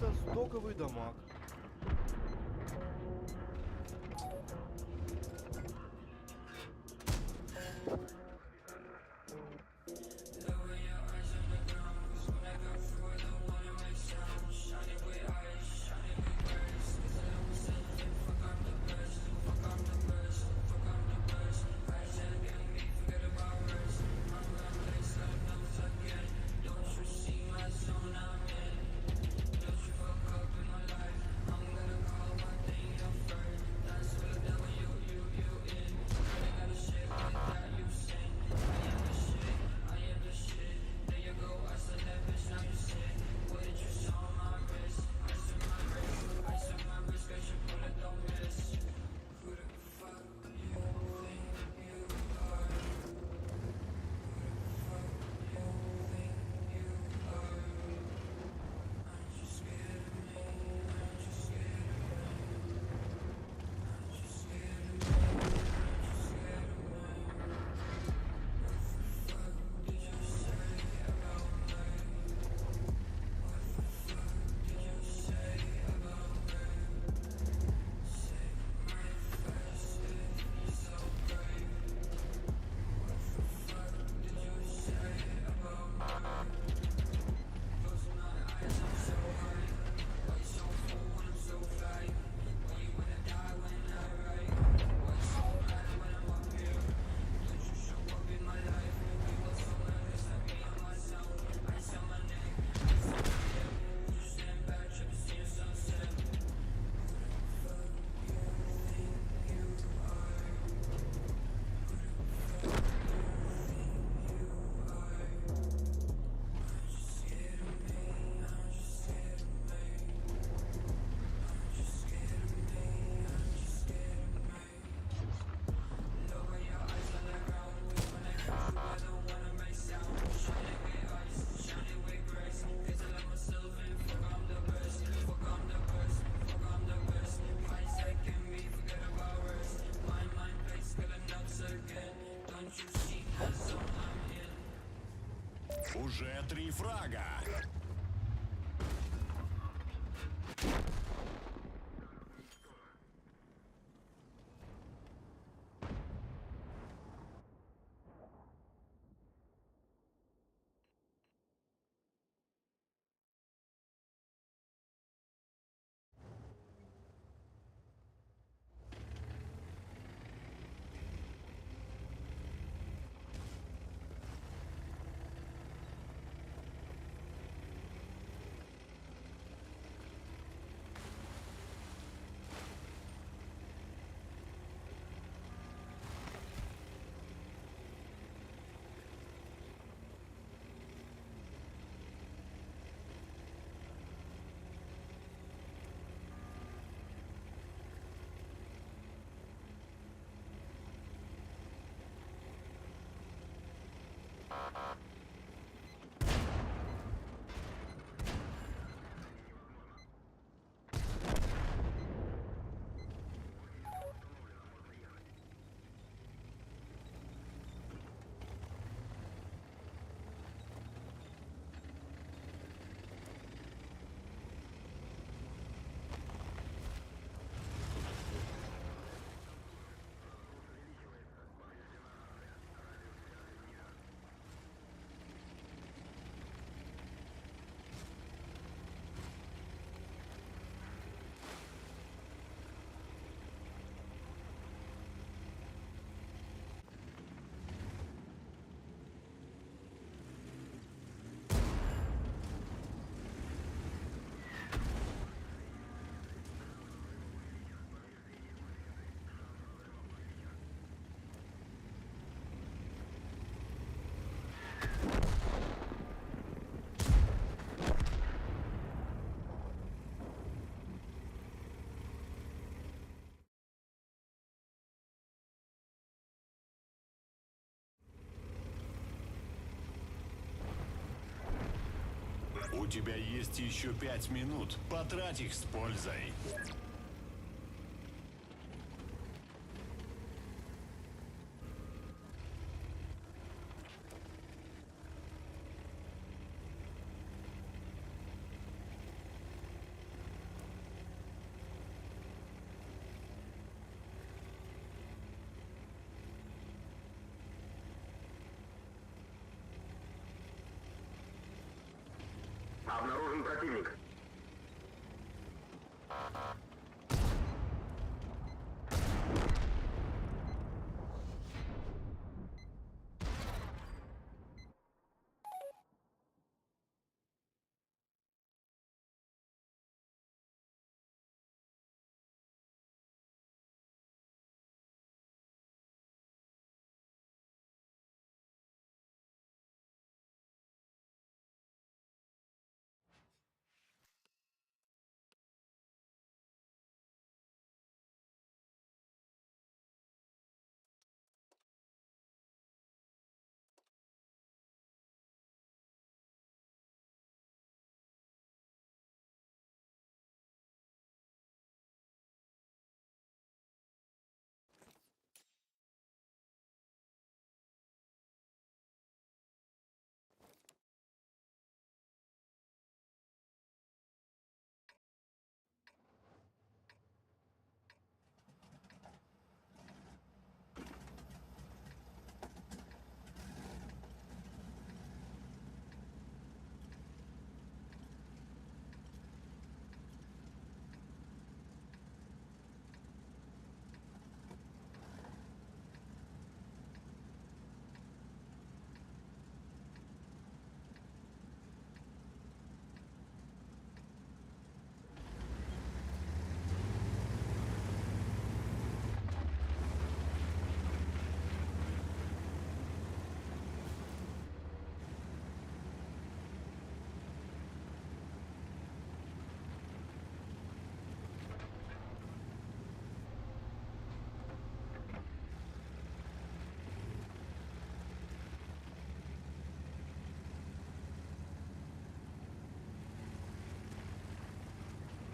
Это стоковый дамаг. Уже три фрага. У тебя есть еще 5 минут. Потрать их с пользой. противник.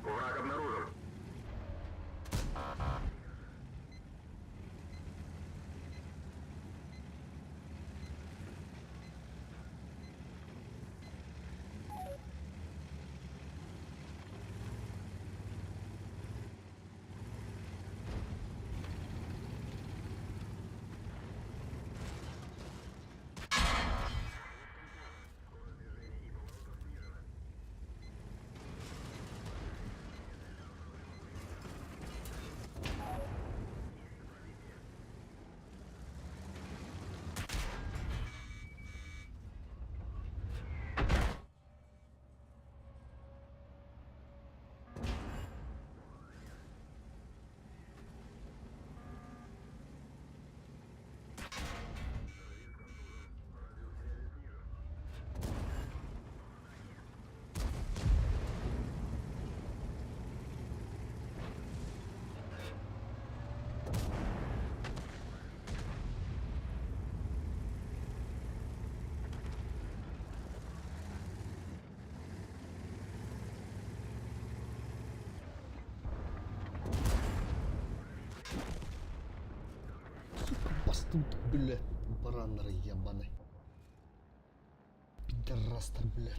Враг обнаружен. Сука, бастым, бля, бараннары ебаный. Пидорастар, бля.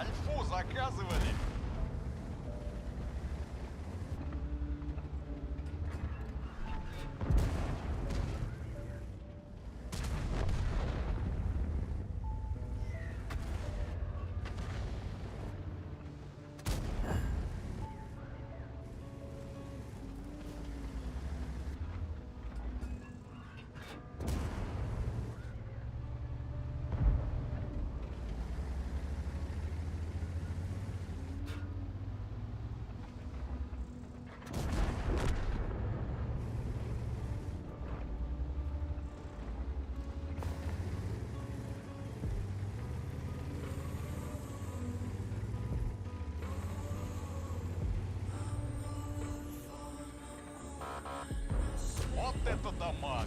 Альфу заказывали. Вот это дамаг!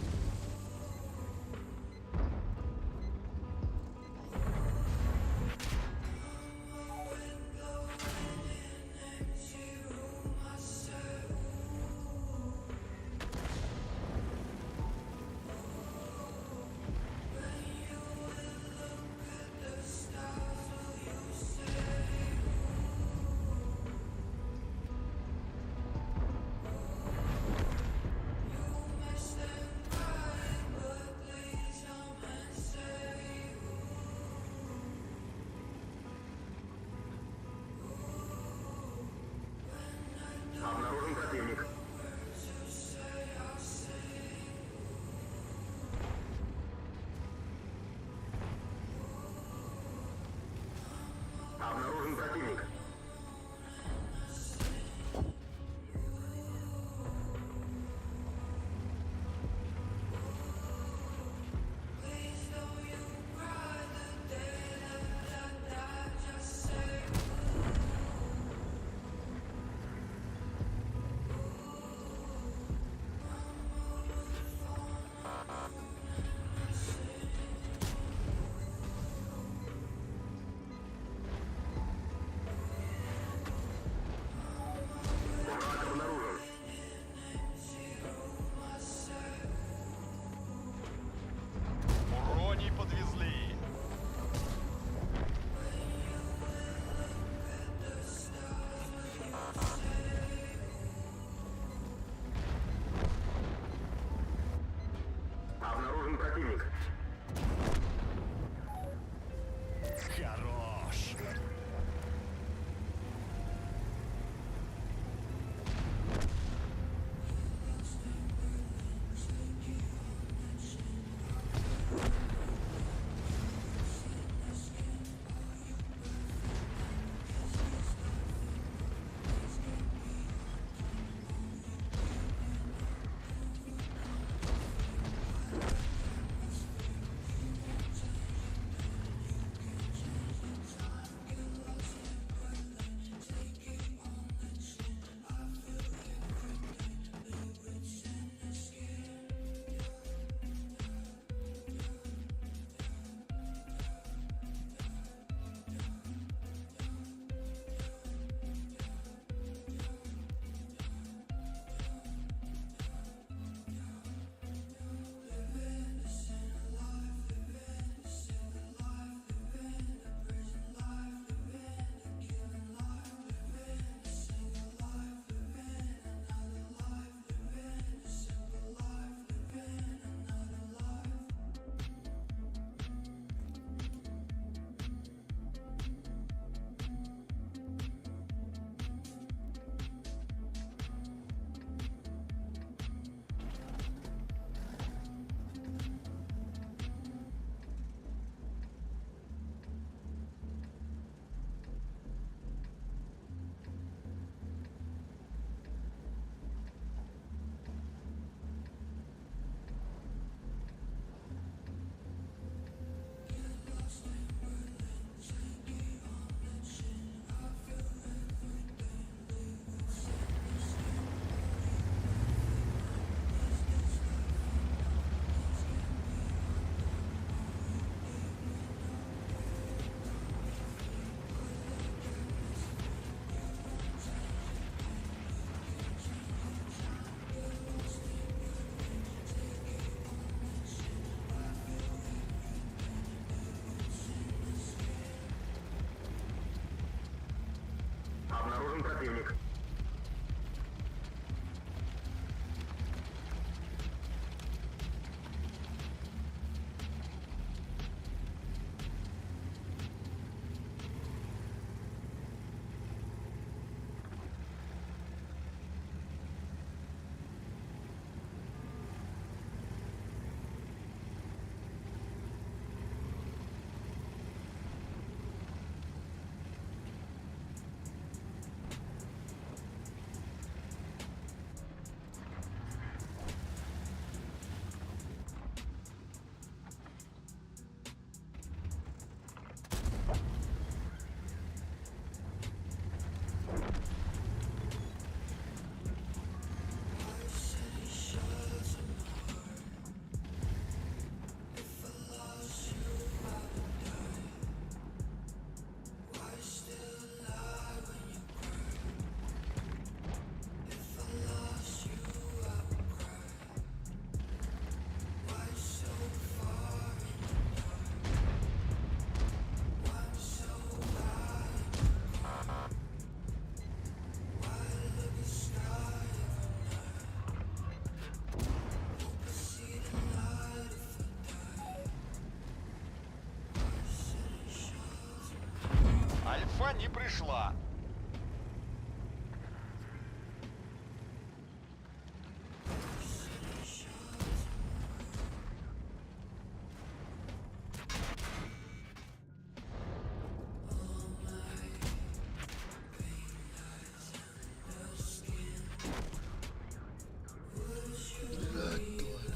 не пришла.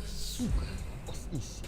Сука, бас ис.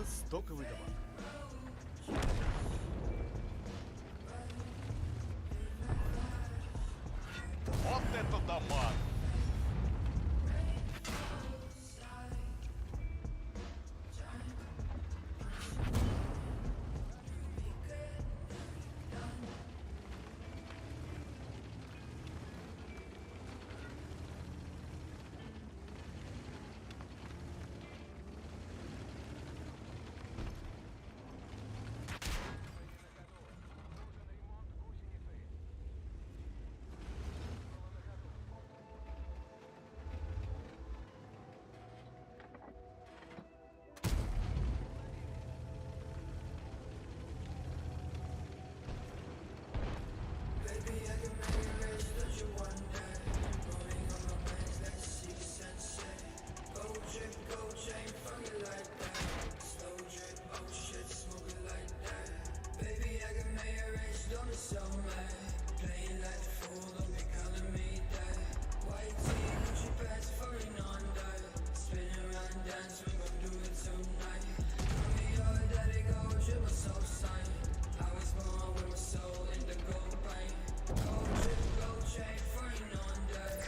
Это стоковый табак. Вот это дамаг!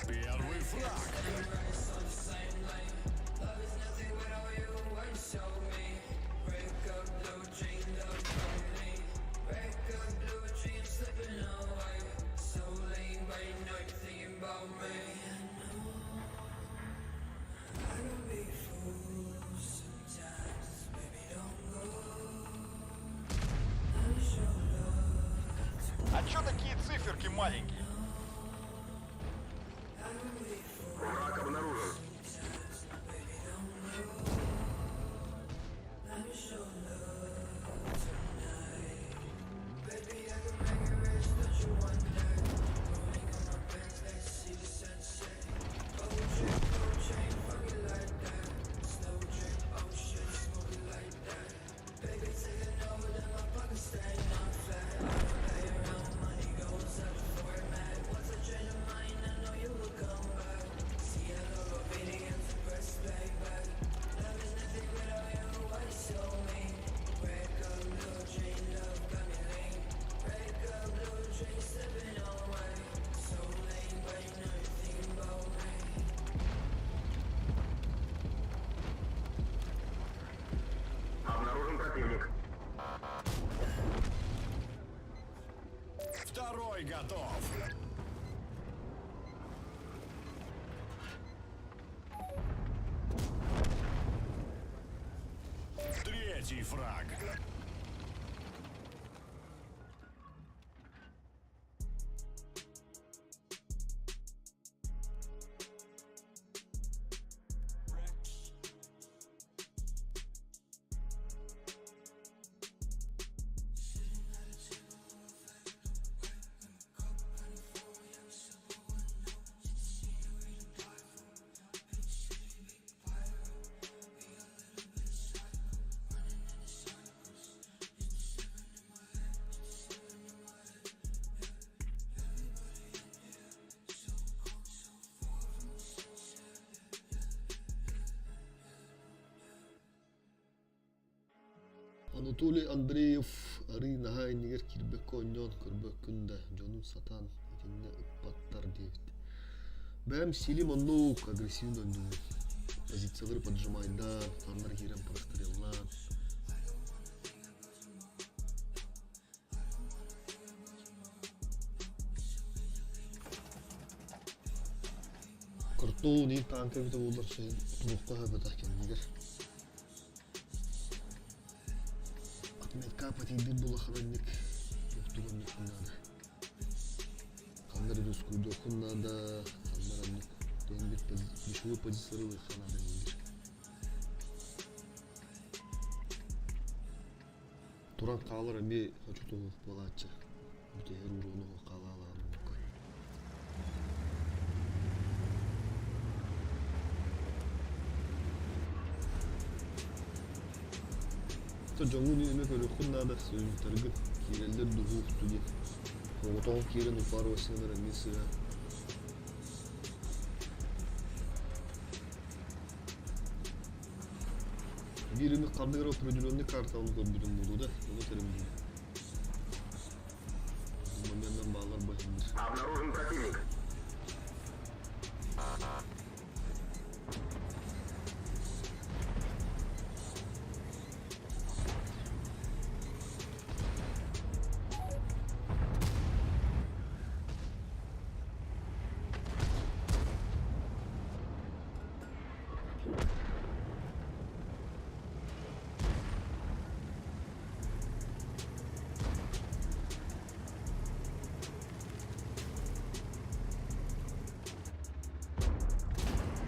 Первый фраг. А чё такие циферки маленькие? Враг обнаружен. Обнаружен противник. Второй готов. Третий фраг. Анатолий Андреев арыый наһаа иннигэр киирбэккэ оонньоон көрбөккүн да, дьонун сатаан итиннэ ыппаттар диэбит. Бэйэм стилим оннук агрессивно оонньуубун. Позициялары поджимайдаан, ханнар киирэн простреллаан. Картон иин таанка эбитэ буоллар сайын туруохха сөп кэннигэр. Отметка патийдир буоллахына инник туохтук онньуоххун наада. Ханна эрэ рискуйдуоххун наада, ханна эрэ оннук диэн бир дешевой позициялары ылыахха наада диир. Туран хаалар эмиэ хочу буолааччы. Бүтэһэр уруону хаалаалаан оннукка. Дьоҥҥун эмэ көрүөххүн наада, союзниктаргын киирэллэр дуһуохту диэн. Оҕотоҕун киирэн упарывайсыҥар эмиэ сыа. Биир эмит ханнык эрэ определенный картаны көрбүтүм буолуо да, ону этэрим дии. Моменнар бааллар быһынныр. Обнаружен противник.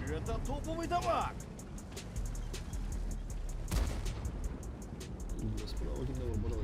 Это топовый дамаг! Справа кимде бар бара.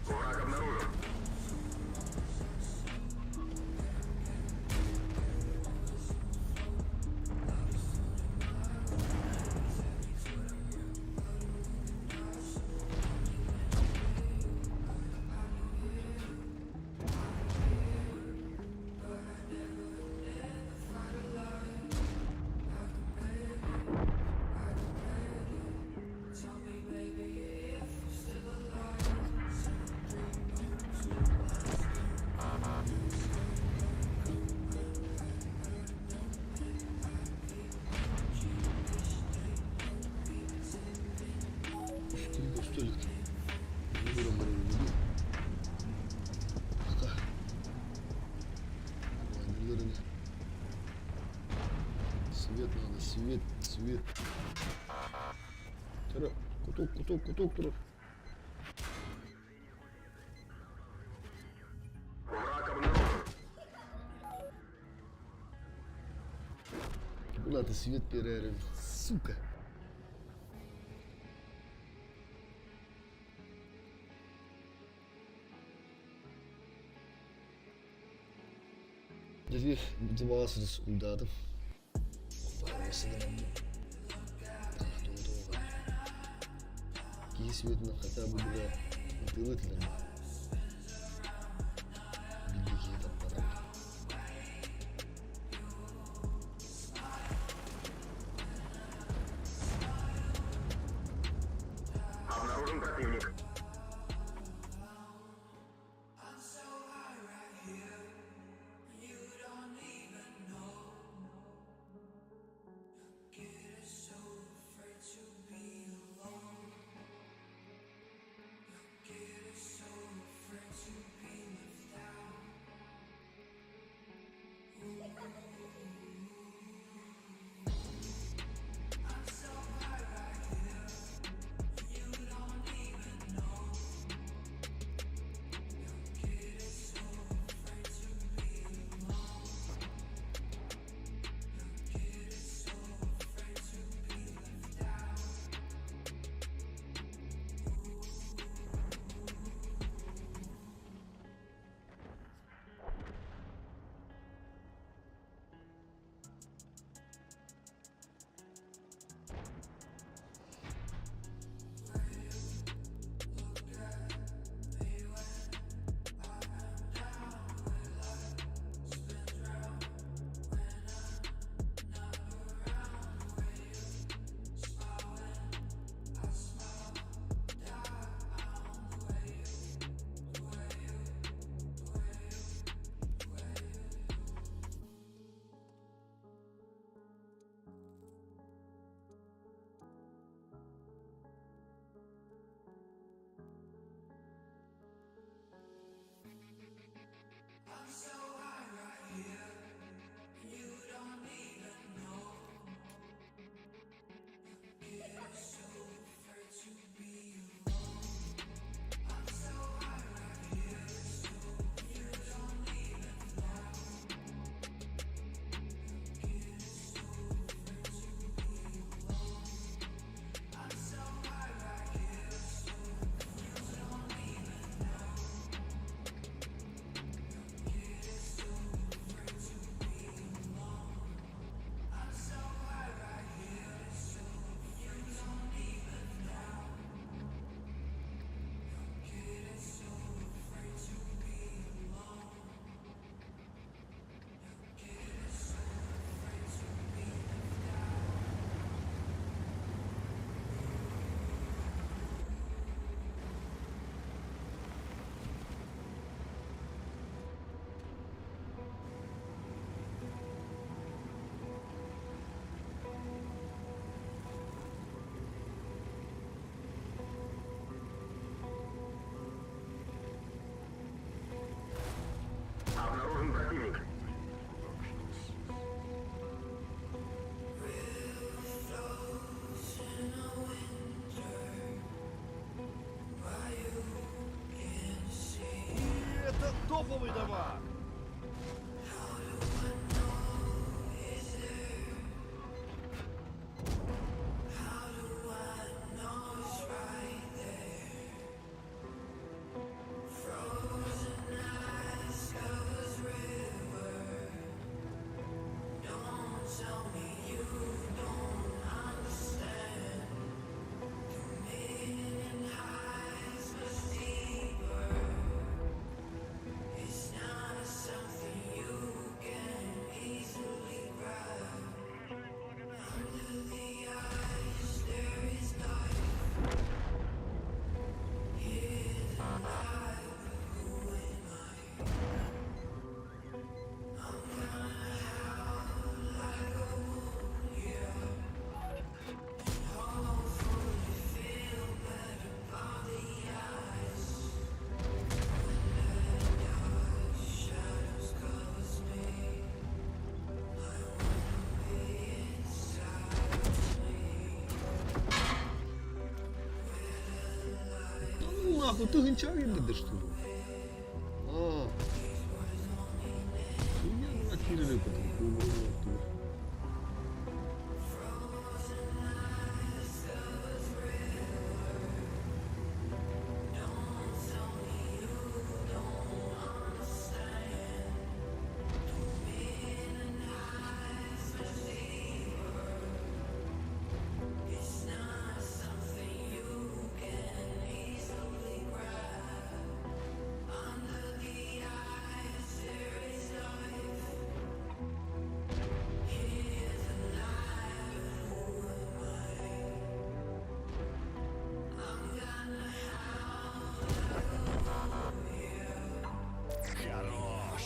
Враг обнаружен. Үстүн көстөлүк. Маны көрөн баран дии. Ака. Оонньуулар. Свет надо, свет, свет. Тура, кутук, кутук, кутук турар. Враг обнаружен. Куда ты свет перерыв, сука? Дьэ, дыбаас рискуйдаатым. Киһи светынан хотя бы бля ытыылы этилэр. Билли киһи таптарар. Обнаружен противник. нахуй, тыһыынча биэрдэ что ли? Аа. Хуйня киирэр потом. Хорош.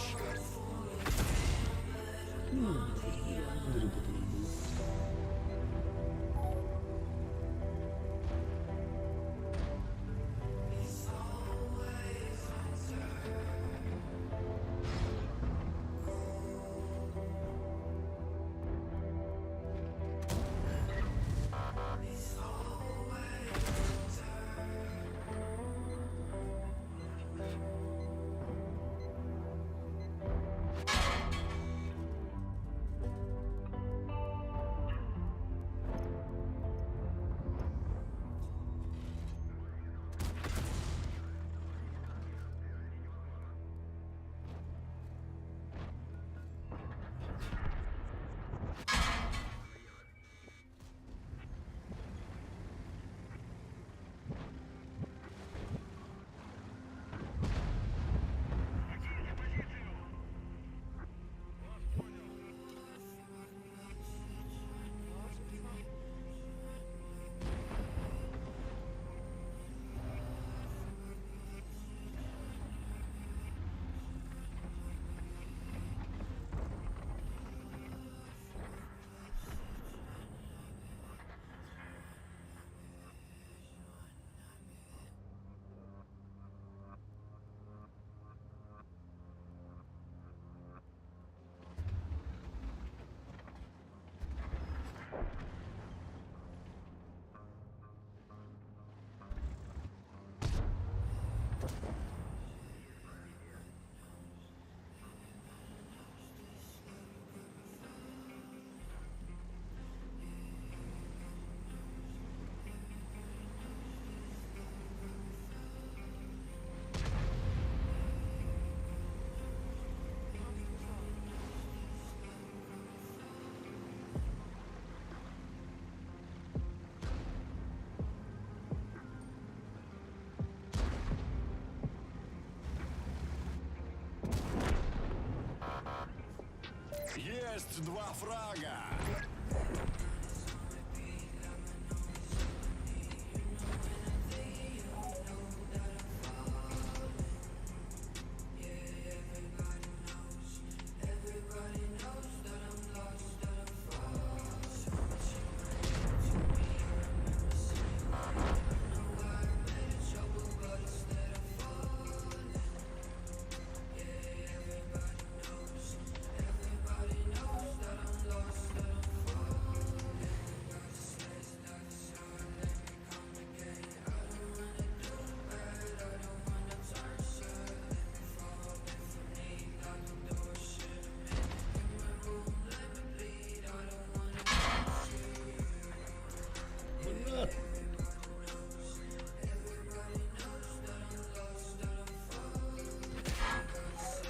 Есть два фрага. Блядь.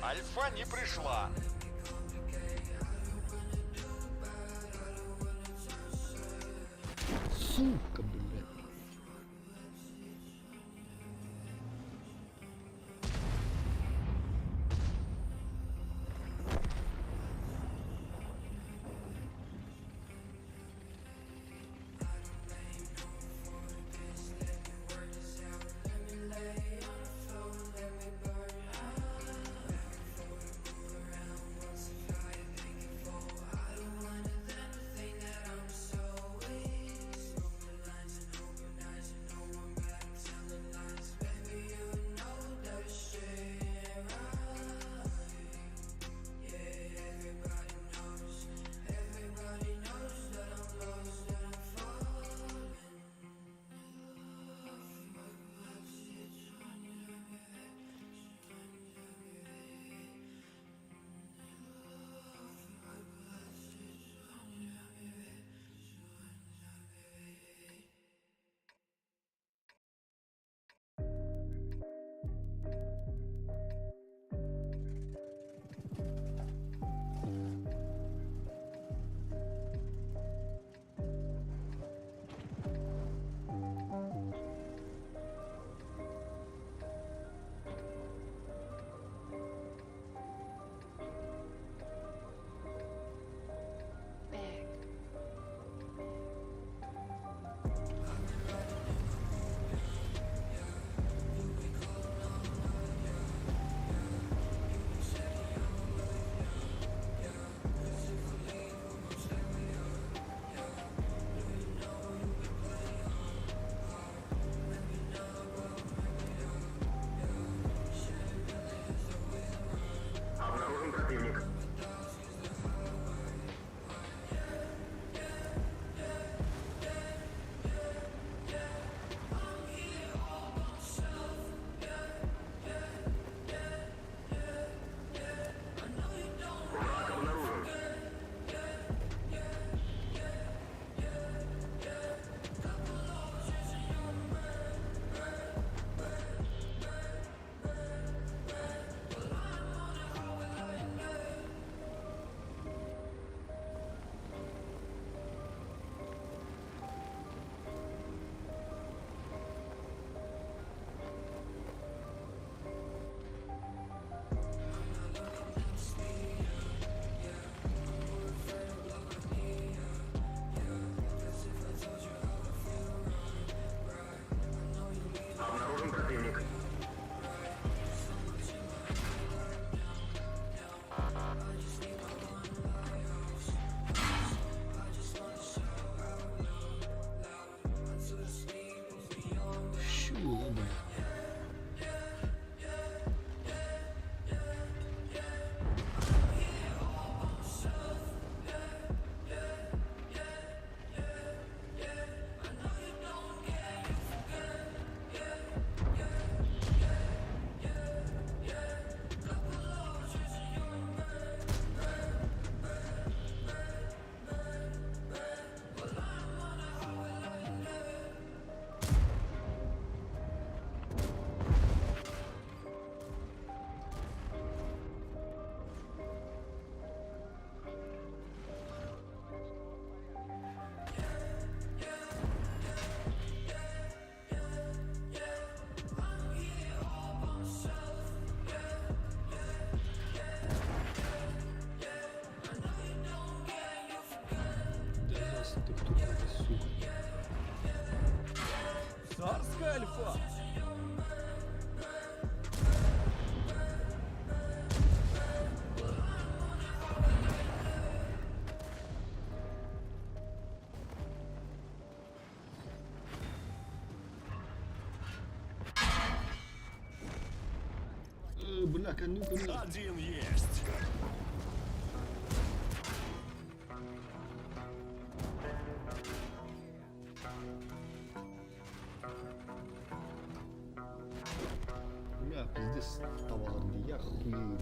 Альфа не пришла. Сука, блядь. Альфа. Бля, конюк, бля. Один есть. Бля, пиздец товар, я хуею.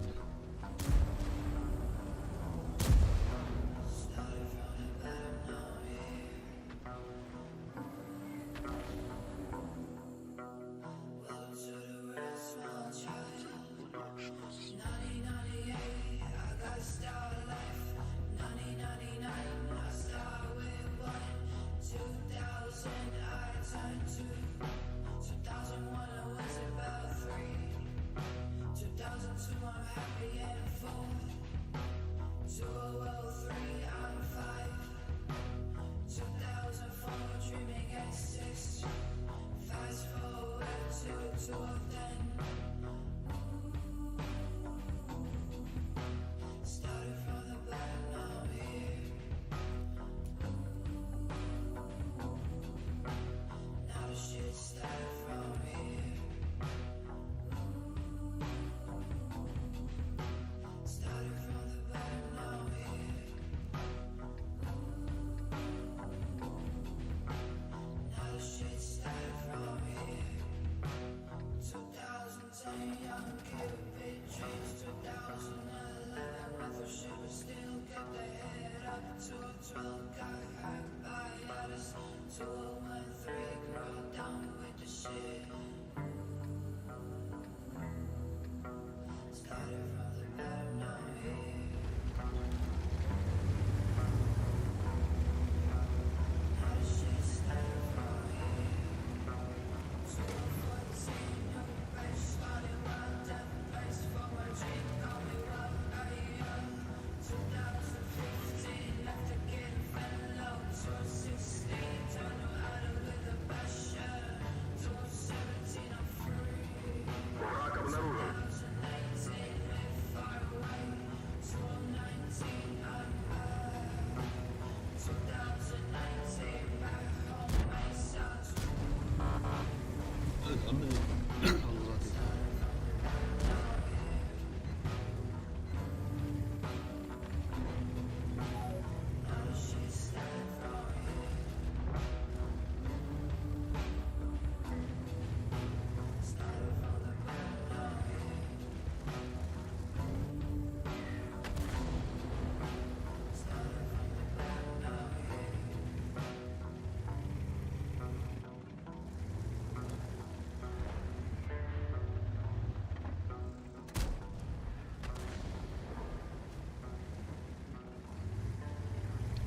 Враг обнаружен. Evet,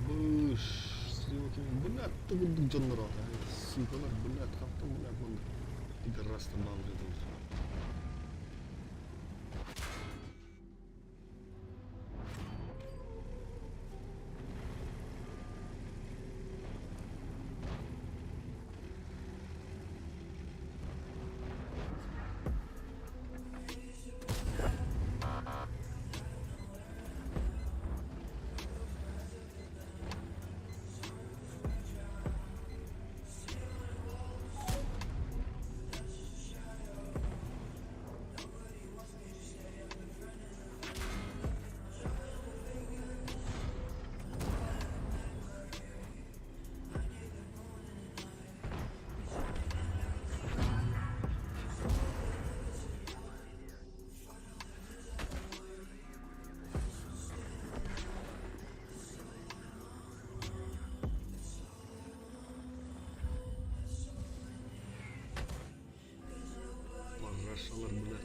Быш, блядь, ты курдук дьоннор сука, блядь, хантан, блядь, манна пидорастан баалар этилэр. Парашалар, блядь.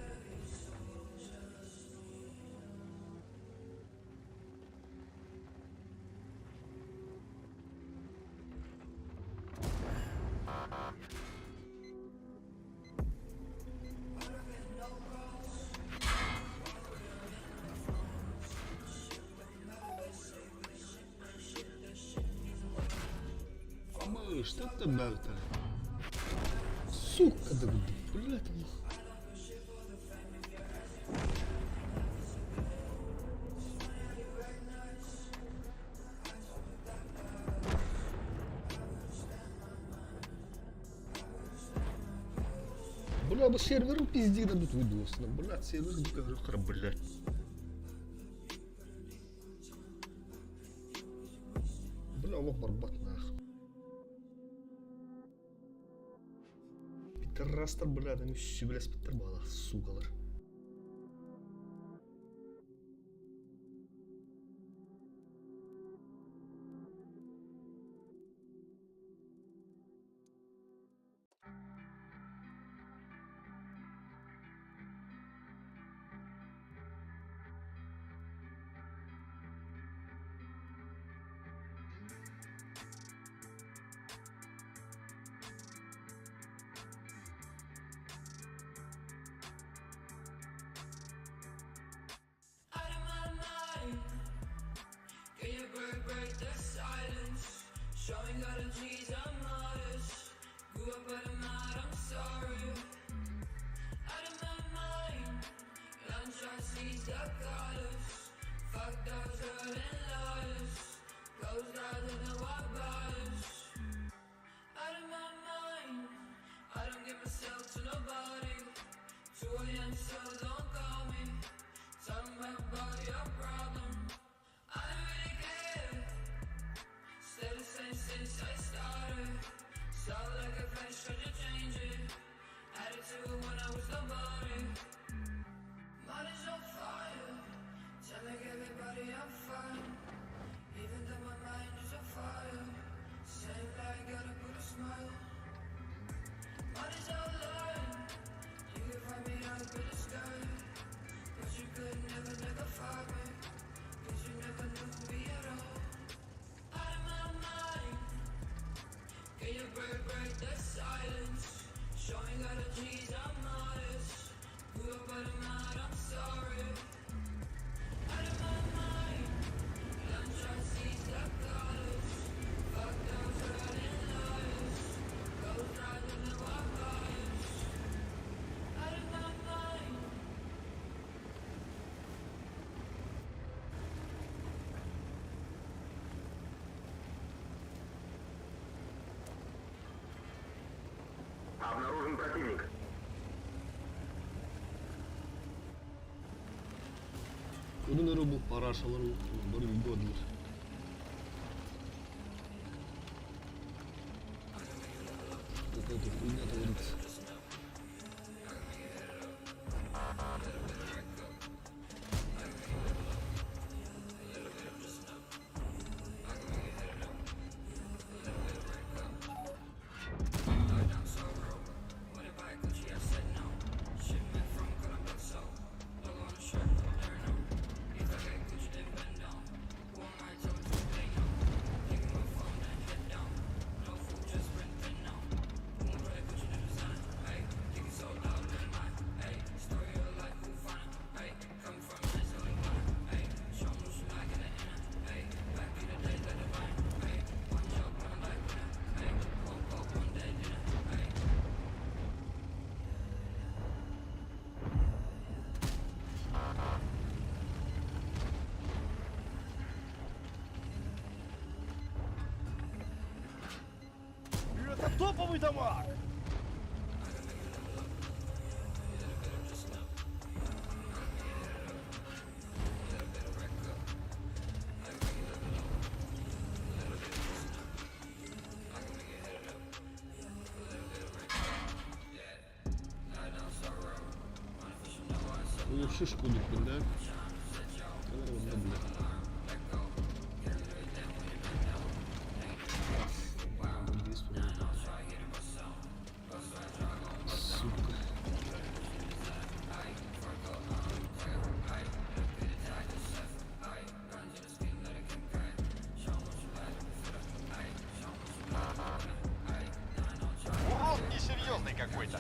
Мыш, что ты бәгтер? Сука, да блядь, олох. Бля, бу серверым пиздит дадут видос. Бля, сервер бу блядь. Бля, олох барбат нах. Пидорастар, блядь, они сүбэлэспиттэр баҕалаах сукалар. Out of my mind. Can you break, break the silence? Showing all the G's, I'm modest. Grew up out of mind, I'm sorry. Out of my mind. Lunch, I see the colors. Fuck those hurting liars. Closed eyes and now I bias. Out of my mind. I don't give myself to nobody. 2 a.m. so don't call me. Tell me about your problem. I don't really care. Stay the same since I started. Sound like a flash, tried to change it. Attitude when I was nobody. Mine is on fire. Telling everybody I'm fine. Even though my mind is on fire. Same lie, gotta put a smile. Mine is all line. You can find me up in the sky. But you could never, never find me. Cause you never knew me at all. Out of my mind. Can you break, break the silence? Showing all the G's, I'm modest. Grew up out of mind, I'm sorry. Out of my mind. Lunch, I see the colors. Fuck those hurting liars. Closed eyes and now I bias. Out of my mind. Обнаружен противник. Одун эрэ бу парашалар бары үйгө. Какая-то хуйня творится. Это топовый дамаг! Ну, шишку дукпун, да? Ана онно бля. Действует. Сука. Урон несерьезный какой-то.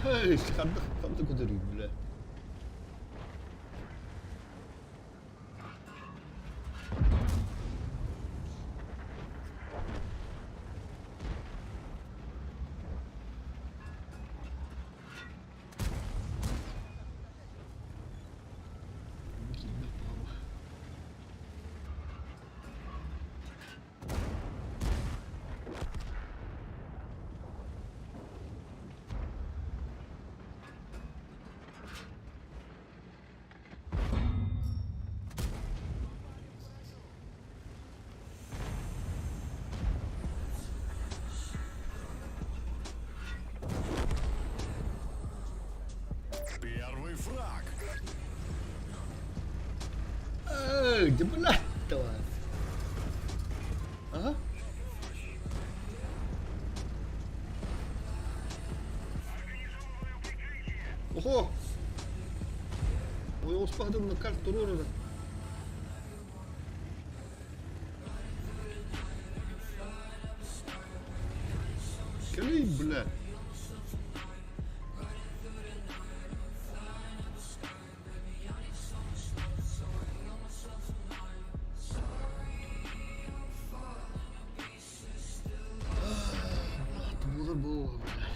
Эй, ханна ханна көтөрүй, бля. Киирбэт буолла. Первый фраг. Эй, да блядь, давай. Ага. Ого! Ой, успадым на карту Ророра. Кэлий, бля. Буолар буолуо, бля.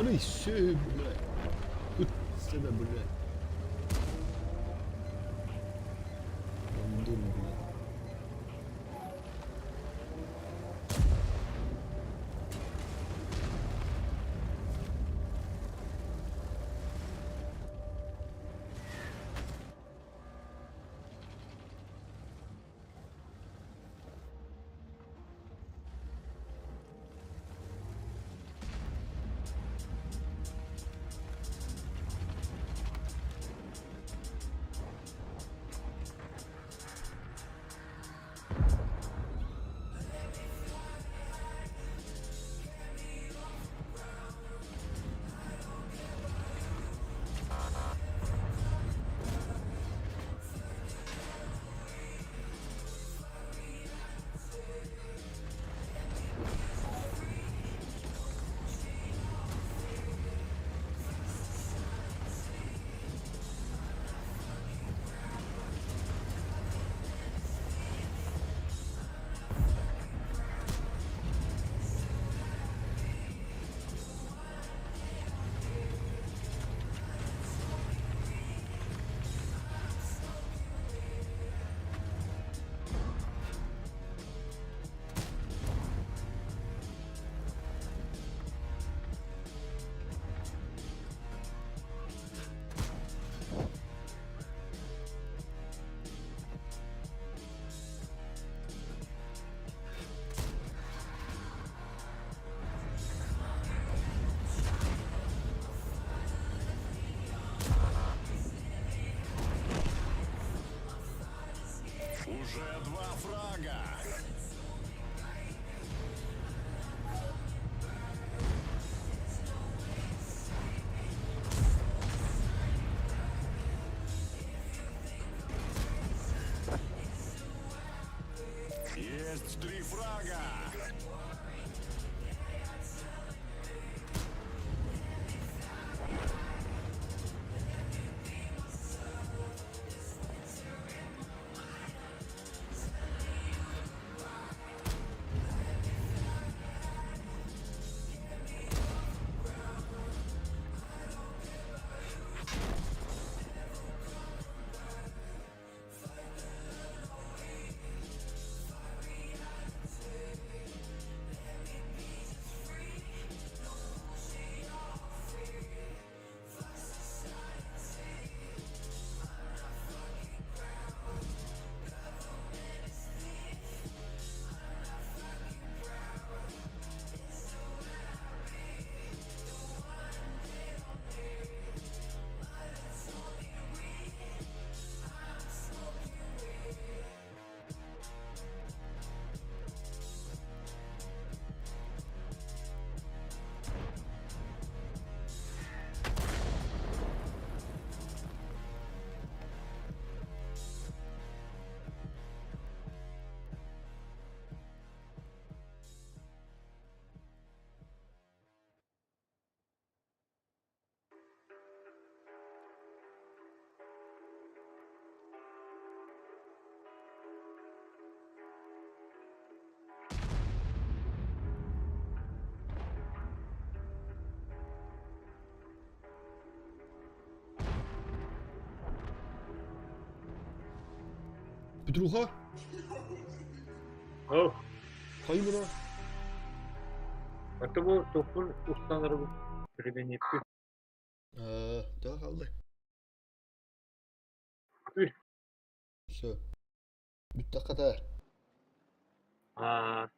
Баарый сүөһү, блядь. Ыт сэмэ, блядь. Гондон, блядь. Уже два фрага. Есть три фрага. Петруха, О, хайбыра. это бу тохпун устанар бу. Превенеппи. Төһө хаалла? Үс. Все. Бүттэххэ таар. Аа.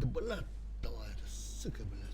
Да, блядь, давай, это, сука, блядь.